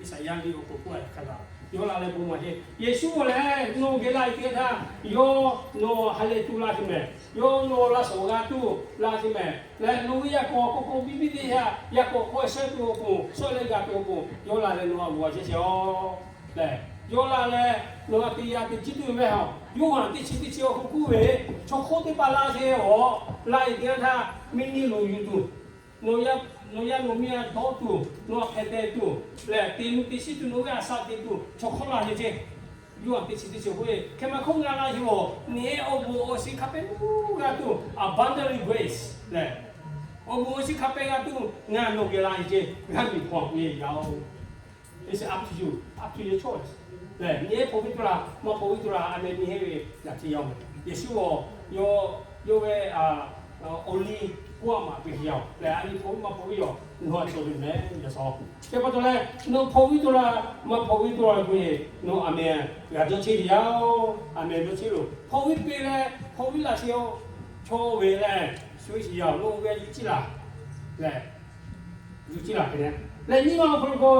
Iˉsaˍyaˆ liꞈ awˬ hk'aw k'oˆ a hk'a gaˬ, yawˇ la leh bon maˍ ce. Yeˍsuˆ k'o lehˬ, nawˬ geh la e te htaˇ, yawˇ nawˬ ha lehˬ tuˬ la ce meh. Yawˇ nawˬ laˇ shawˍ g'a tuˬ la ce meh. Leh nawˬ ve yaˇ k'aw k'o k'o biˇ biˇ teˇ yanˇ, yaˇ k'aw k'awehˇ shehˉ tuˬ awˬ pon, shawehˇ leh g'a tuˬ awˬ pon, yawˇ la leh nawˬ htaꞈ g'aw chehˇ sheˍ-oˬ. Leh yawˇ la leh nawˬ htaꞈ te yaˇ te ciˉ tuˬ ve meh haꞈ, Yoˇhanˬ teˇ chi teˇ chi awˬ hk'aw k'oˆ ve, chaw hk'oˆ teˇ hpaˍ la ce awˬ, la e te htaˇ, miˇ niˇ loˍ yuˬ tuˬ, nawˬ yaˇ nawˬ miˇ a dawˇ tuˬ, nawˬ a hpehꞈ tehˬ tuˬ, leh te nuˇ te shiˉ tuˬ, nawˬ ve a shaꞈ te tuˬ, chaw hk'oˆ la ce ce. Yoˇhanˬ teˇ chi teˇ chi k'oˆ ve, hk'e meh hk'oˆ ngaˬ la ce-oˬ, nyi awˬ bon awˬ shiˍ hk'a peu-eˬ g'a tuˬ, abundantly grace leh, awˬ bon awˬ shiˍ hk'a peu-eˬ g'a tuˬ ngaˬ nawˬ geh la ce ce, g'a miˬ hpaw ve yaˇ-oˬ. It's up to you, up to your choice. Leh nyi hpaw viˉ tuˬ la, maˇ hpaw viˉ tuˬ la, a meh nyi heˆ ve yaꞈ ce yaˇ-oˬ. Yeˍsuˆ-oˬ, yawˇ ve awˬ liˇ k'oˆ a maꞈ piˇ yaˇ-oˬ. Leh a nyi hpaw viˉ maˇ hpaw viˉ yaˇ, nawˬ a cawˬ ve meh yaꞈ shaw. Chi pa taw leh, nawˬ hpaw viˉ tuˬ la, maˇ hpaw viˉ tuˬ la k'oˆ ve, nawˬ a meh g'a dawˇ cheˇ ve yaˇ-oˬ. A meh dawˇ cheˇ loˬ. Hpaw viˉ piˇ leh hpaw viˉ laˇ sheˍ-oˬ. Chaw ve leh shu ve shiˍ yaˇ-oˬ, lo ve yuˬ ciˉ laˬ leh, yuˬ ciˉ laˬ hk'e leh, nyi ma awˬ hk'aw lo k'o,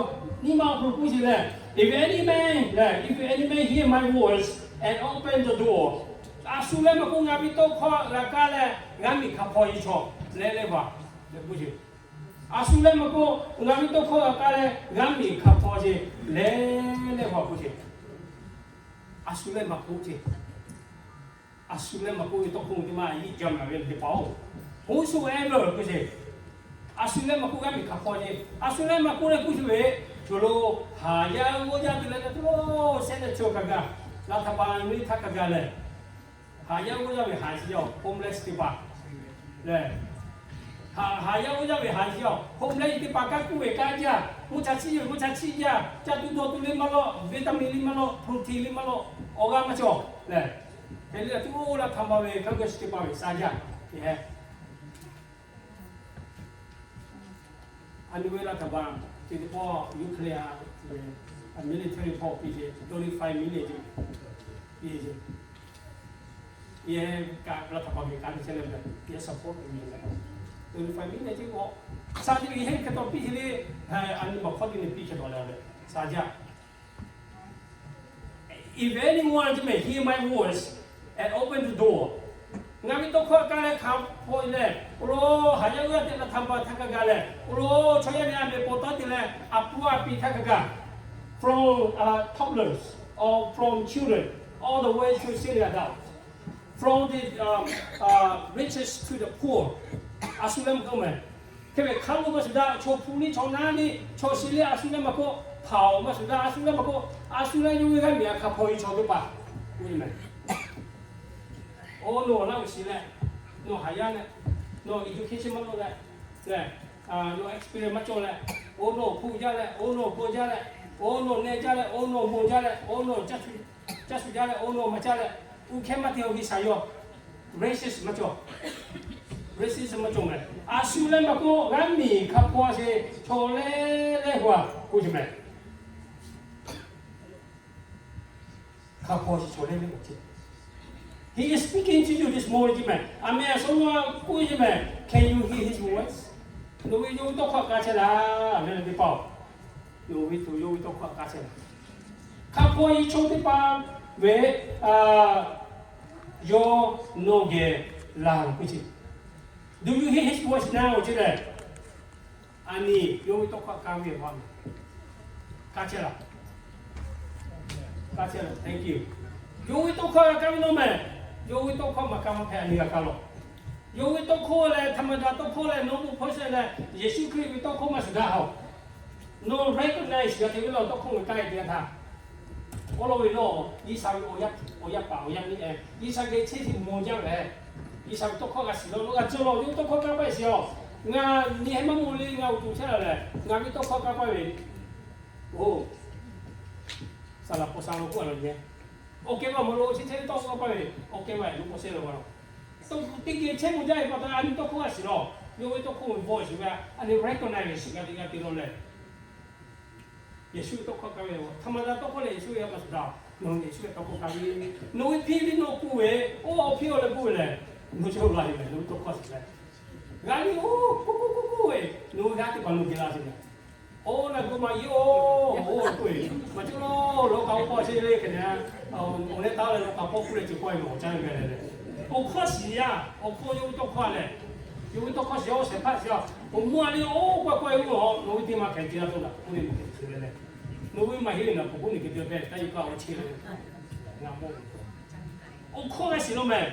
nyi ma awˬ hk'aw lo k'oˆ sheˍ leh, if any man leh, if any man hear my voice and open the door, A shu leh maˇ k'oˆ, ngaˬ ve tawˇ hkawˇ g'a kaˇ leh g'aˇ miˬ hk'a hpaw e chaw leh leh hpaˍ, a shu leh maˇ k'oˆ, ngaˬ ve tawˇ hkawˇ g'a kaˇ leh g'aˇ miˬ hk'a hpaw e leh leh hpaˍ k'oˆ ce. A shu leh maˇ k'oˆ ce. A shu leh maˇ k'oˆ ve tawˇ hkawˇ teˇ maˇ yiˇ jaˇ maˬ ve teˇ hpaˍ-oˬ, whosoever k'oˆ ce. A shu leh maˇ k'oˆ g'aˇ miˬ hk'a hpaw ce. A shu leh maˇ k'oˆ leh k'oˆ shu ve, chaw lo haˍ yaˇ g'awˇ jaˇ te leh, a to sehˉ leh chaw hk'a gaˬ, laˬ htaꞈ pa nuˇ htaˇ hk'a gaˬ lehˬ, haˍ yaˇ g'awˇ jaˇ ve haˍ shiˍ yaˇ-oˬ, homeless teˇ hpaˍ lehˬ, haˍ yaˇ g'awˇ jaˇ ve haˍ shiˍ yaˇ-oˬ, homeless teˇ hpaˍ kanˉ kuˇ ve kanˉ jaˇ, mvuhˇ cha chiˆ ve mvuhˇ cha chiˆ jaˇ, ca tuˬ dawˬ tuˬ le maˇ lawˆ, vitamin le maˇ lawˆ, protein le maˇ lawˆ, awˬ g'aˇ maˇ cawˬ lehˬ, hk'e le a to laˬ htaꞈ pa ve kanˉ g'awˇ shiˍ teˇ hpaˍ ve shaˍ jaˇ te hehˉ. A nyi ve laˬ htaꞈ pa, chi teˇ pawˆ Ukraine a, military hpawˇ piˇ ce, thirty-five million ce, piˇ ce. Yehˬ kaꞈ laˬ htaꞈ pa ve kanˉ te chehˇ leh ve, yehˬ support ve leh, thirty-five million ce k'o, shaˍ jaˇ ve yehˬ hk'e taw piˇ ce le, a nyi ma hk'awˇ teˇ nyi piˇ hk'e taw leh ve, shaˍ jaˇ. If anyone teˇ mehˍ hear my voice and open the door, ngaˬ ve tawˇ hkawˇ kaˇ leh hk'a hpaw e leh, awˬ lawn haˍ yaˇ g'awˇ yaˇ teꞈ laˬ htaꞈ pa htaˇ hk'a gaˬ leh, awˬ lawn chaw yaˇ nehˬ a mehˍ paw taˉ te leh a puˇ a pi htaˇ hk'a gaˬ, from toddlers or from children all the way to senior adults, from the richest to the poor, a shu leh maˇ k'oˆ mehˍ. Hk'e ve hk'a lo maˇ shuˍ daꞈ, chaw hpu liˇ chaw naˉ liˇ chaw shi liˇ a shu leh maˇ k'oˆ, hpaoˍ maˇ shuˍ daꞈ, a shu leh maˇ k'oˆ, a shu leh yawˇ ve g'aˇ miˬ a hk'a hpaw e chaw teˇ hpaˍ k'oˆ ve mehˍ. Oˇ nawˬ laˇ ve shiˍ leh, nawˬ haˍ yaˇ leh, nawˬ education maˇ lawˆ leh, nawˬ experience maˇ cawˬ leh, oˇ nawˬ hpu jaˇ leh, oˇ nawˬ bon jaˇ leh, oˇ nawˬ neh jaˇ leh, oˇ nawˬ bon jaˇ leh, oˇ nawˬ caˇ shu jaˇ leh, oˇ nawˬ maˇ caˇ leh, uˇ hkehˇ maˇ te awˬ viˉ shaˍ yaˇ, racist maˇ cawˬ. Racist maˇ cawˬ mehˍ. A shu leh maˇ k'oˆ g'aˇ miˬ hk'a hpaw a sheˍ chaw leh leh hu a k'oˆ ce mehˍ. Hk'a hpaw a sheˍ chaw leh leh hu ce. He is speaking to you this morning ce mehˍ. A meh a shu nawˬ k'oˆ ce mehˍ. Can you hear his voice? Nawˬ ve yawˇ ve tawˇ hkawˇ kaˇ chehˇ laˇ, a meh teˇ hpaˍ-oˬ. Nawˬ ve tuˬ yawˇ ve tawˇ hkawˇ kaˇ chehˇ laˇ. Hk'a hpaw a sheˍ chaw teˇ hpaˍ ve yawˇ nawˬ geh laˬ k'oˆ ce. Do you hear his voice now ce lehˬ, a nyi yawˇ ve tawˇ hkawˇ kaˇ ve a, kaˇ chehˇ laˇ. Kaˇ chehˇ laˇ. Thank you. Yawˇ ve tawˇ hkawˇ kaˇ ve nawˬ mehˍ. Yawˇ ve tawˇ hkawˇ maˇ kaˇ maˇ hpehꞈ, a nyi g'a kaˇ lawˬ. Yawˇ ve tawˇ hkawˇ lehˬ, htaꞈ maˇ daꞈ tawˇ hkawˇ lehˬ, normal person lehˬ, Yeˍsuˆ Hkriꞈ ve tawˇ hkawˇ maˇ shuˍ daꞈ haꞈ. Nawˬ recognize g'a te ve lawˬ tawˇ hkawˇ ve kaˇ e te g'a htaˇ, awˬ lawn ve lawˬ, G'uiˬsha ve awˬ yaˇ paˍ awˬ yaˇ miˇ e, G'uiˬsha geh chehˇ chi mawˬ jaˇ ve, G'uiˬsha ve tawˇ hkawˇ g'a shiˍ lawˬ, g'a cawˬ lawˬ ve tawˇ hkawˇ kaˇ paˇ shiˍ awˬ. Ngaˬ nyi heh maˇ mawˬ le, ngaˬ awˬ to chehˇ la lehˬ, ngaˬ ve tawˇ hkawˇ kaˇ paˇ ve, oˬ, saˍ laˍ hpaw sha lo k'oˆ a lawˬ nyi. Awˬ kehˬ ve awˬ moˍ lo chi chehˇ ve tawˇ hkawˇ kaˇ paˇ ve, awˬ kehˬ ve a lo k'o shehˇ la va lawˬ. Tawˇ hkawˇ teˇ geh chehˇ mawˬ jaˇ ve pa taw, a nyi tawˇ hkawˇ g'a shiˍ lawˬ. Yawˇ ve tawˇ hkawˇ ve voice ve a nyi recognize ve shiˍ g'a te g'a te lawˬ lehˬ, Yeˍsuˆ ve tawˇ hkawˇ kaˇ ve, htaꞈ maˇ daꞈ tawˇ hkawˇ lehˬ Yeˍsuˆ ve a pa shuˍ daꞈ. Nawˬ Yeˍsuˆ ve tawˇ hkawˇ kaˇ ve, nawˬ ve hpiˇ ve nawˬ kuˬ ve, oˇ awˬ hpiˇ awˬ leh k'oˆ ve lehˬ, nawˬ chi lo la ve lehˬ, nawˬ ve tawˇ hkawˇ shiˍ leh, g'a ve oˇ k'oˆ k'oˆ k'oˆ k'oˆ ve, nawˬ ve g'aˇ teˇ hpaˍ nawˬ geh la shiˍ leh, oˇ na gu ma yeˇ oˬ, oˇ k'oˆ ve, maˇ cawˬ lawˬ, lawˬ k'aꞈ oˇ k'awꞈ sheˆ le hk'e le, oˇ leh taˇ leh lawˬ k'aꞈ pawˆ k'oˆ leh ce k'awˇ ve awˬ caˇ ve lehˬ, awˬ hkawˇ shiˍ yaˇ, awˬ hkawˇ yawˇ ve tawˇ hkawˇ lehˬ, yawˇ ve tawˇ hkawˇ shiˍ awˬ shehˍ hpaˇ shiˍ a, awˬ mvuhˇ a le oˇ k'awꞈ k'awꞈ e oˇ, nawˬ ve teˇ ma hkeh ce la tawˇ daꞈ k'oˆ le maˇ hkeh ce le leh, nawˬ ve maˇ heˆ ve naˬ k'oˆ k'oˆ nyi hk'e te pehˇ taˇ yeˇ kaˇ awˬ chehˇ le, ngaˬ mawˬ ve awˬ hkawˇ g'a shiˍ lawˬ mehˍ.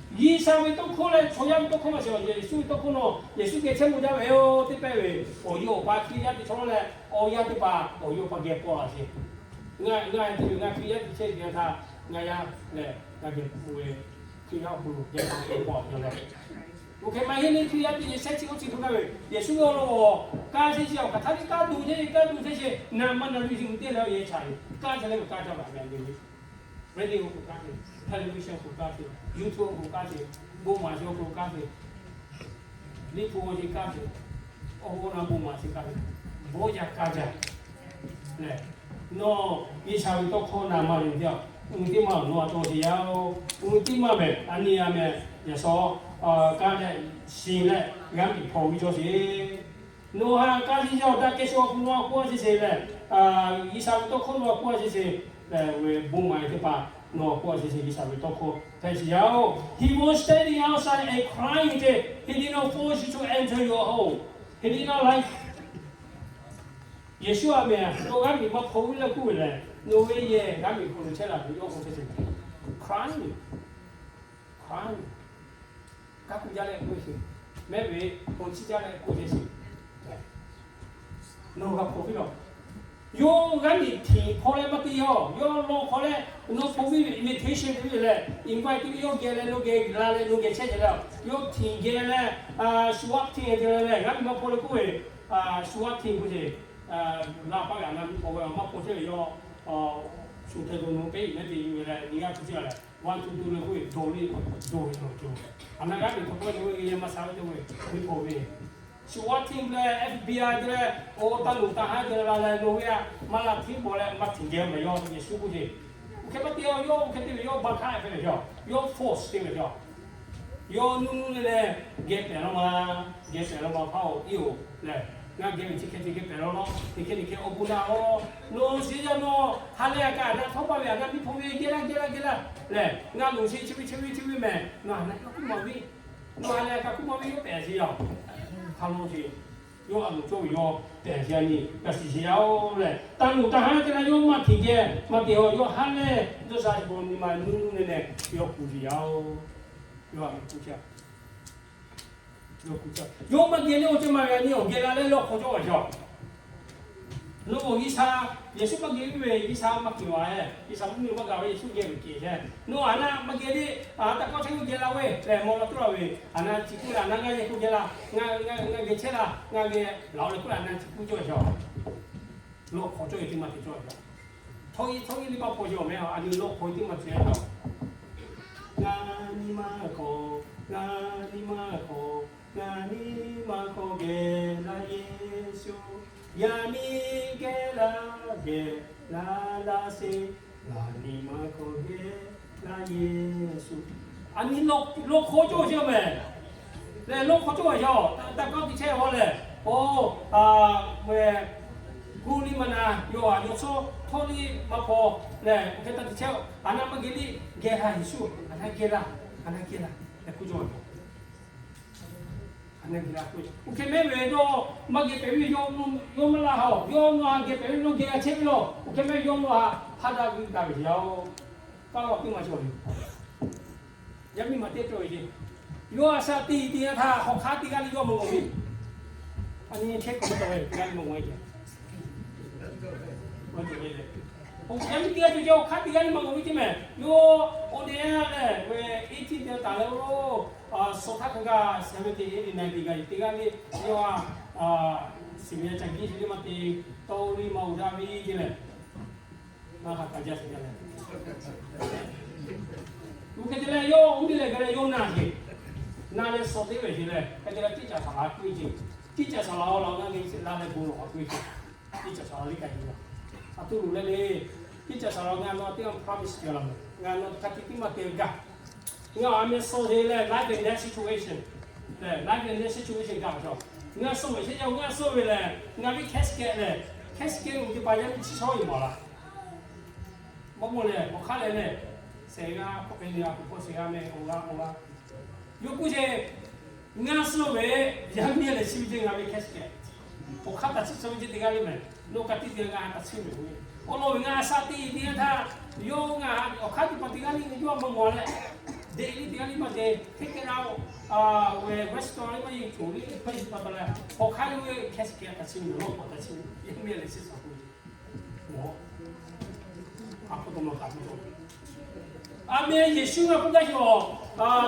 G'uiˬsha ve tawˇ hkawˇ leh chaw yaˇ ve tawˇ hkawˇ maˇ shiˍ, Yeˍsuˆ ve tawˇ hkawˇ nawˬ Yeˍsuˆ geh chehˇ mawˬ jaˇ ve yoˬ teˇ pehˇ ve, awˬ yawˇ awˬ pa Hkriꞈ yaˇ teˇ chaw leh awˬ yaˇ teˇ hpaˍ awˬ yawˇ pa geh paw la sheˍ. Ngaˬ ngaˬ te ve ngaˬ Hkriꞈ yaˇ teˇ chehˇ ve htaˇ, ngaˬ yaˇ lehˬ ngaˬ geh pfuhˇ ve Hkriꞈ yaˇ awˬ hk'aw lo geh paw geh paw a leh, oˇ hk'e maˇ heˆ le, Hkriꞈ yaˇ teˇ yehˬ shehˆ chi oˇ chi hk'oˆ kaˇ ve, Yeˍsuˆ ve awˬ lawn kaˇ chehˇ chi awˬ hk'aˬ htaˇ ve kaˇ tuˬ chehˇ ve, kaˇ tuˬ chehˇ chi, naˍ maˇ naˍ ve chi mvuhˇ teˇ leh awˬ yehˬ chaꞈ ve kaˇ chehˇ leh ve kaˇ caˇ la ve a ve le. Radio k'o kaˇ ve, television k'o kaˇ ve, YouTube k'o kaˇ ve, bon maˍ chi awˬ hk'aw lo kaˇ ve, liꞈ hpu awˬ ceuˬ kaˇ ve, awˬ hk'aw lo bon maˍ chi kaˇ ve, bon yaˇ kaˇ jaˇ lehˬ, nawˬ G'uiˬsha ve tawˇ hkawˇ naˍ maˇ ve teˇ yanˇ, uiˍ teˇ maˇ nawˬ a cawˬ sheˍ yaˇ oˬ. Uiˍ teˇ maˇ mehˍ, a nyi a mehˍ, yaꞈ shawˍ kaˇ leh shiˍ leh g'aˇ miˬ hpaw ve cawˇ sheˍ. Nawˬ ha kaˇ sheˍ yaˇ oˬ, daꞈ kehˬ shu awˬ hk'aw lo a k'oˆ a sheˍ sheˍ lehˬ, G'uiˬsha ve tawˇ hkawˇ lo a k'oˆ a sheˍ sheˍ lehˬ, ve bon maˍ ve teˇ hpaˍ Nawˬ k'o a shuˍ shuˍ G'uiˬsha ve tawˇ hkawˇ hpehꞈ sheˍ yaˇ-oˬ. He was standing outside and crying, he did not force you to enter your home, he did not like. Yeˍsuˆ a meh, nawˬ g'aˇ miˬ maˇ hpaw ve le k'oˆ ve lehˬ, nawˬ ve yehˬ g'aˇ miˬ hk'aw lo chehˇ la ve yawˇ k'o chehˇ sheˍ. Crying, crying. Kanˉ k'oˆ jaˇ leh k'oˆ ve sheˍ. Mehˆ ve hpaw chiˇ jaˇ leh k'oˆ ve sheˍ. Nawˬ g'a hpaw piˇ lawˬ. Yawˇ g'aˇ miˬ htinˍ hpaw leh maˇ te yaˇ-oˬ. Yawˇ law hk'aw leh nawˬ hpaw piˇ ve invitation te ve lehˬ, invite te ve yawˇ geh leh nawˬ geh la leh nawˬ geh chehˇ ceh leh, yawˇ htinˍ geh leh, shu aˉ htinˍ geh leh g'aˇ miˬ maˇ hpaw leh k'oˆ ve, shu aˉ htinˍ k'oˆ ve, la paˇ ve a na miˬ hpaw ve maˇ hpaw chehˇ ve yawˇ, shu hk'e dawˬ nawˬ peˇ mehˆ te yuˬ ve leh nyi g'aˇ hpu chehˇ leh, one two two leh k'oˆ ve dawˬ le, dawˬ ve dawˬ cawˬ. A na g'aˇ miˬ hpaw k'oˆ ve yawˇ ve yehˬ maˇ sha ve te ve, miˬ hpaw ve Shu aˉ htinˍ leh FBI te leh, o, taˇ luˬ taˇ haˉ te leh la leh lo ve a, maˇ la htiˉ paw leh maˇ htinˍ geh maˇ yaw Yeˍsuˆ k'oˆ ce. Oˇ hk'e maˇ te yaˇ, yawˇ oˇ hk'e te ve yawˇ baˬ htaˇ hpehꞈ ve yaˇ, yawˇ force te ve yaˇ. Yawˇ nuˇ nuˇ leh leh geh pehˍ law ma, geh pehˍ law ma hpaˇ-oˬ, iˉ-oˬ leh, ngaˬ geh ve chi hk'e te geh pehˍ law law, teˇ hk'e teˇ hk'e awˬ bon daꞈ-oˬ. Nawˬ shiˍ yaˇ nawˬ ha leh a kaꞈ a na htawˇ paˇ ve a na miˬ hpaw ve geh laˇ geh laˇ geh laˇ lehˬ, ngaˬ loˍ sheˍ chi ve chi ve chi ve mehˬ, nawˬ a na yawˇ kuˇ maˍ ve, nawˬ ha leh a kaꞈ kuˇ maˍ ve yawˇ pehˍ sheˍ yaˇ-oˬ. Hk'a lo ce, yawˇ a loˍ cawˇ ve yawˇ pehˍ sheˍ yaˇ nyi, g'a shiˍ sheˍ yaˇ-oˬ lehˬ, taˇ luˬ taˇ haˉ te la yawˇ maˇ htinˍ geh maˇ te haw, yawˇ ha leh dawˇ sha shiˍ bon nyi ma nuˇ nuˇ leh leh yawˇ kuˬ sheˍ yaˇ-oˬ. Yawˇ a loˍ kuˇ ca Yawˇ maˇ geh leh oˇ ceuˬ maˇ g'a nyi awˬ geh la leh lawˇ hk'aw cawˇ ve yaˇ. Nawˬ G'uiˬsha, Yeˍsuˆ maˇ geh ve G'uiˬsha maˇ hkiˬ a, G'uiˬsha mvuhˇ miˬ maˇ gaˬ ve Yeˍsuˆ geh ve kehˬ leh, nawˬ a na maˇ geh le, a taˇ kawˇ chehˇ ve geh la ve lehˬ, mawˬ la tuˉ la ve, a na chi kuˇ la, a na ngaˇ yehˬ k'oˆ geh la, ngaˇ geh chehˇ la, ngaˇ geh laˬ-oˬ leh k'oˆ la, a na chi kuˇ cawˇ ve yaˇ. Lawˇ hk'aw cawˇ ve teˇ maˇ te cawˇ ve yaˇ. Htawˇ iˉ htawˇ iˉ liˇ maˇ hpaw cawˇ mehˬ, a nyi lawˇ hk'aw teˇ maˇ cawˇ ve yaˇ. Ngaˬ nyi ma hk'aw, ngaˬ nyi ma hk'aw, ngaˬ nyi ma hk'aw geh laˇ Yeˍsuˆ. Yaꞈ nyi geh laˇ geh laˇ laˇ sheˍ, ngaˬ nyi ma hk'aw geh laˇ Yeˍsuˆ. A nyi lawˇ hk'aw cawˇ sheˍ mehˬ. Lehˬ lawˇ hk'aw cawˇ ve yaˇ, taˇ kawˇ te chehˇ a lehˬ, o, meh, kuˇ liˇ maˇ na, yawˇ a yawˇ shawˉ htawˇ liˇ maˇ hpaw lehˬ, hk'e taˇ te chehˇ, a na maˇ geh liˇ geh laˇ Yeˍsuˆ, a na geh laˇ, a na geh laˇ leh kuˇ cawˇ ve yaˇ. Oˇ hk'e mehˉ ve dawˇ maˇ geh pehꞈ ve yawˇ maˇ laˇ haw, yawˇ nawˬ a geh pehꞈ ve yawˇ geh g'a chehˇ ve lawˇ. Oˇ hk'e mehˉ yawˇ nawˬ a hpaˇ daꞈ ve daꞈ ve yaˇ-oˬ. Kaˇ law teˇ maˇ cawˇ ve yaˇ miˇ ma teˇ cawˇ ve ce. Yawˇ a shaꞈ teˇ teˇ yanˇ htaˇ hawˬ hk'aˇ teˇ g'aˇ le yawˇ maˇ mawˬ ve. A nyi chehˇ kuiˬ ma taw ve teˇ g'aˇ le maˇ mawˬ ve ce. Yaˇ miˇ teˇ g'aˇ cawˇ ce, hawˬ hk'aˇ teˇ g'aˇ le maˇ mawˬ ve ce mehˬ. Yawˇ oˇ teˇ yanˇ lehˬ ve eighteen te taˍ leh oˇ, shaw htaˇ hk'a gaˇ seventeen eighteen nineteen g'a teˇ g'aˇ le, yawˇ a, shiˍ ve yaˇ ca giˇ chi teˇ maˇ te, tawˇ liˇ maˇ oˬ daꞈ ve ce lehˬ. Maˇ hk'a kaꞈ jaˇ sheˍ jaˇ leh, oˇ hk'e te leh yawˇ uˉ leh gaˬ leh yawˇ na sheˍ. Na leh shaw teˇ ve sheˍ leh, hk'e te leh teˇ caꞈ shaˍ la k'oˆ ve ce. Teˇ caꞈ shaˍ la-oˬ la ngaˇ geh la leh bon lawˬ a k'oˆ ve ce. Teˇ caꞈ shaˍ la liˇ kaꞈ yeˬ la. A tuˬ loꞈ leh le, teˇ caꞈ shaˍ la ngaˇ nawˬ teˇ g'aˇ promise te la mehˬ. Ngaˬ nawˬ hk'a te teˇ maˇ te gaˇ. Ngaˬ a meh shaw sheˍ leh life and death situation, lehˬ life and death situation gaˬ cawˬ. Ngaˬ shaw ve sheˍ yaˇ, ngaˬ shaw ve lehˬ ngaˬ ve casket lehˬ, casket lo teˇ pa yaˇ miˇ chi shawˉ yeˬ mawˬ la. Maˇ mawˬ lehˬ awˬ hk'aˇ leh lehˬ, shehˍ g'aˇ k'oˆ hk'e le a kuˬ hpawˇ shehˍ g'aˇ meh awˬ g'aˇ awˬ g'aˇ. Yawˇ k'oˆ sheˍ, ngaˬ suh ve yaˇ miˇ lehˬ chi ve ce ngaˬ ve casket. Awˬ hk'aˇ taꞈ chiˇ suh ve ce teˇ g'aˇ le mehˬ. Nawˬ ka tiꞈ te ngaˬ taꞈ chiˇ mehˬ. Awˬ lawn ve ngaˬ a shaꞈ teˇ teˇ yanˇ htaˇ, yawˇ ngaˬ awˬ hk'aˇ teˇ pa teˇ g'aˇ le yawˇ maˇ mawˬ leh, deꞈ le teˇ g'aˇ le maˇ te, teˇ k'e la, ve restaurant le maˇ yeˬ coˬ le hpaˇ yeˬ pa taw leh, awˬ hk'aˇ yawˇ ve casket taꞈ chiˇ mehˬ, lawˇ hk'aw taꞈ chiˇ mehˬ, yaˇ miˇ lehˬ chi suh k'o, a k'o taw ma kaꞈ tuˬ cawˬ. A meh Yeˍsuˆ g'a k'oˆ gaˇ cawˬ,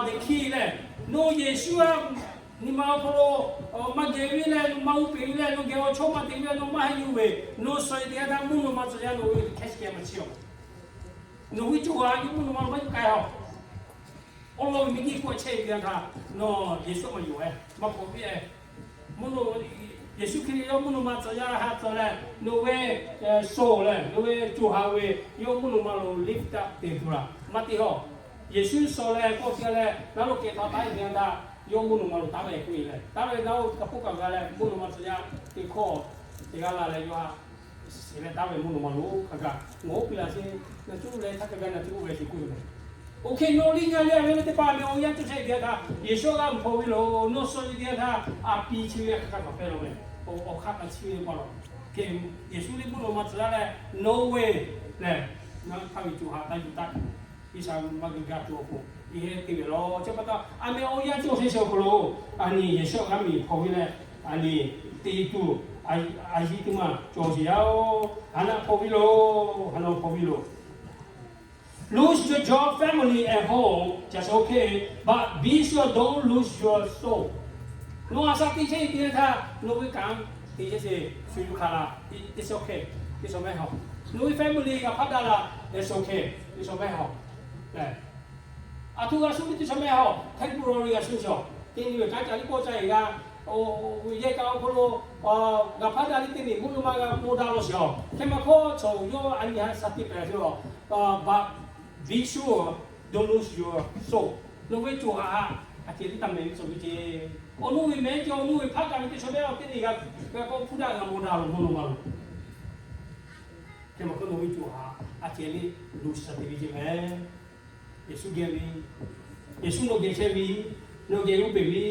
deꞈ hkiˇ lehˬ, nawˬ Yeˍsuˆ a nyi ma awˬ hk'aw lo maˇ geh ve leh, nawˬ maˇ uˉ peꞈ ve leh, nawˬ geh awˬ chawˇ maˇ te ve leh, nawˬ maˇ heˆ yuˬ ve, nawˬ suh e teˇ yanˇ htaˇ mvuhˇ naw ma tcuh yaˇ nawˬ ve casket maˇ chiˇ a. Nawˬ hui cawˬ a yawˇ mvuhˇ naw ma lo maˇ yuˬ k'ai a. Awˬ lawn ve miˬ nyi k'oˆ chehˇ ve teˇ yanˇ htaˇ, nawˬ Yeˍsuˆ maˇ yonˍ e, maˇ hpaw piˇ e. Mvuhˇ naw, Yeˍsuˆ Hkriꞈ yawˇ mvuhˇ naw ma tcuh yaˇ htaꞈ tcuh leh, nawˬ ve shaw lehˬ, nawˬ ve co ha ve yawˇ mvuhˇ naw ma lo lift up te tuˬ laˬ maˇ te haw. Yeˍsuˆ shaw leh kawˆ te leh naˉ lo kehˬ htaꞈ taˉ e ve teˇ yanˇ htaˇ, yawˇ mvuhˇ naw ma lo taˉ ve k'oˆ e leh, taˉ ve naˉ lo kaꞈ hpoˆ kaꞈ g'a leh mvuhˇ naw ma tcuh yaˇ teˇ hkawˇ teˇ g'aˇ la leh yawˇ htaꞈ Shiˍ leh taˍ ve mvuhˇ naw ma lo hk'a gaˬ ngawˬ oˇ piˇ laꞈ sheˍ. Na cuˇ leh htaˇ hk'a gaˬ na cuˇ oˇ ve shiˍ kuˇ ve. Oˇ hk'e nawˬ liˇ ngaˬ liˇ a ve teˇ hpaˍ meh awˬ yanˇ cawˬ chehˇ ve teˇ yanˇ htaˇ, Yeˍsuˆ g'a mvuhˇ hpaw ve loˬ. Nawˬ suh ve teˇ yanˇ htaˇ a piˇ chi ve hk'aˬ hk'aˬ hpehꞈ la ve, awˬ hk'aˇ hk'a chi ve pa la. Hk'e Yeˍsuˆ liˇ mvuhˇ naw ma tcuh laˇ leh, nawˬ ve lehˬ, ngaˬ hk'a ve co ha taˇ yuˬ taˇ Iˉsaˍreˍlaˆ maˇ g'a ga tuˬ awˬ pon, iˉ heˆ te ve law. Chi pa taw, a meh awˬ yanˇ cawˬ chehˇ shehˍ awˬ hk'aw lo, a nyi Yeˍsuˆ g'a miˬ hpaw ve leh, a nyi te tuˬ, a yiˇ teˇ maˇ cawˬ sheˍ yaˇ-oˬ. Haˍ naˆ hpaw ve loˬ. Haˍ naˆ hpaw ve loˬ. Lose your job, family, and home, that's okay, but be sure don't lose your soul. Nawˬ a shaꞈ teꞈ chehˇ ve teˇ yanˇ htaˇ, nawˬ ve kanˉ te chehˇ sheˍ, shu yuˬ hk'a la, it's okay, it's okay, nawˬ ve family g'a hpaˇ daꞈ la, it's okay, it's okay. A htoꞈ g'a shuˉ ve teˇ chaw mehˆ hawˬ, temporary g'a shuˉ sheˍ. Teˇ nyi ve kanˉ ca liˇ kawˆ ca e g'a, yehˬ kaꞈ awˬ hk'aw lo g'a hpaˇ daꞈ liˇ teˇ nyi mvuhˇ naw ma g'a maw daꞈ law sheˍ. Hk'e maˇ hkawˇ chaw yawˇ a nyi ha shaˍ teꞈ pehˍ sheˍ. But be sure, don't lose your soul. Nawˬ ve co ha htaꞈ a ceh liˇ taˇ mehˍ ve tcuh ve ceˇ. Awˬ nuˇ ve mehˍ ceh, awˬ nuˇ ve hpaˇ kaꞈ ve teˇ chaw mehˆ awˬ teˇ nyi g'a, g'a kawˆ hpuˇ daꞈ g'a maw daꞈ law mvuhˇ naw ma lo. Hk'e maˇ hkawˇ nawˬ ve co ha a ceh liˇ lose shaˍ teꞈ ve ceˇ mehˍ. Yeˍsuˆ geh ve, Yeˍsuˆ nawˬ geh chehˇ ve, nawˬ geh uˉ peˬ ve,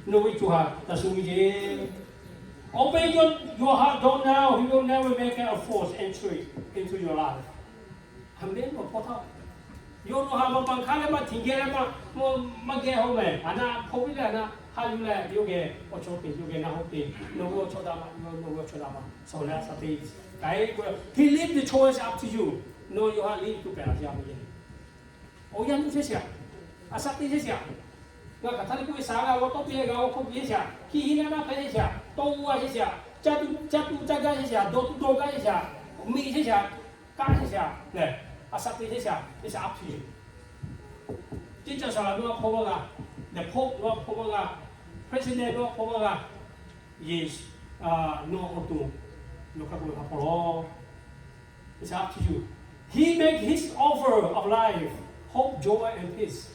nawˬ ve co ha htaꞈ shu ve ceˇ. Open your, your heart door now, he will never make a forced entry into your life. A mehˉ nawˬ hpawˇ htaˇ, yawˇ nawˬ ha maˇ paˍ hk'aˇ leh maˇ htiꞈ geh leh maˇ, maˇ geh haw mehˍ. A naˆ hpaw ve leh a naˆ haꞈ yuˬ leh yawˇ geh awˬ chawˇ te, yawˇ geh naˆ hoˆ te, nawˬ ve awˬ chawˇ daꞈ maˇ, nawˬ ve awˬ chawˇ daꞈ maˇ, shaˍ leh a shaꞈ teꞈ. He leave the choice up to you. Nawˬ yawˇ ha liˇ tuˬ pehˍ la jaˇ ve. Awˬ yanˇ nuˇ chehˇ sheˍ, a shaꞈ teꞈ chehˇ sheˍ. Ngaˬ hk'aˬ htaˇ teˇ k'oˆ ve shaˍ g'a g'aw tawˆ piˇ g'a g'aw hk'oˆ piˇ chehˇ sheˍ. Hkiˇ hiˉ naˆ naˆ hpehꞈ chehˇ sheˍ. Tawˇ g'aˇ chehˇ sheˍ. Caˇ tuˬ caˇ tuˬ caˇ gaˇ chehˇ sheˍ. Dawˬ tuˬ dawˬ gaˇ chehˇ sheˍ. Miˬ chehˇ sheˍ. Kaˇ chehˇ sheˍ lehˬ, a shaꞈ teꞈ chehˇ sheˍ. It's up to you. Teˇ caꞈ shaˍ laꞈ nawˬ a hpawˇ maˇ g'a, the Pope nawˬ a hpawˇ maˇ g'a, President nawˬ a hpawˇ maˇ g'a, Yeˍsuˆ nawˬ awˬ to nawˬ hk'a k'oˆ ve hk'a hpawˇ law. It's up to you. He make his offer of life, hope, joy, and peace.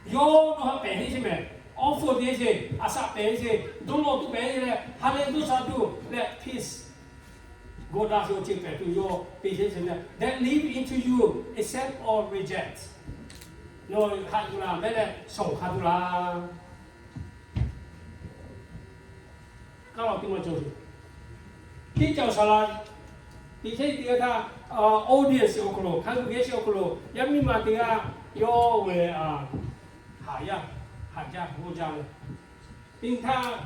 Yawˇ nawˬ ha pehˍ heˆ sheˍ mehˍ. Offer te sheˍ, a shaꞈ pehˍ sheˍ, dawˇ law tuˬ pehˍ leh, ha lehˬ dawˇ sha tuˬ leh peace. Gawˇ daꞈ sheˍ awˬ ceuˬ pehˍ tuˬ yawˇ te sheˍ sheˍ mehˍ. That live into you, accept or reject. Nawˬ haꞈ yuˬ laˬ mehˍ leh shawˍ hk'a tuˬ laˬ. Kaˇ law teˇ maˇ cawˬ sheˍ. Teˇ caꞈ shaˍ laꞈ teꞈ chehˇ teˇ g'aˇ htaˇ, audience awˬ hk'aw lo, hk'a g'uiˬ geh sheˍ awˬ hk'aw lo yaˇ miˇ ma teˇ g'aˇ yawˇ ve haˍ yaˇ, haˍ jaˇ g'awˇ jaˇ ve. Teˇ htaˇ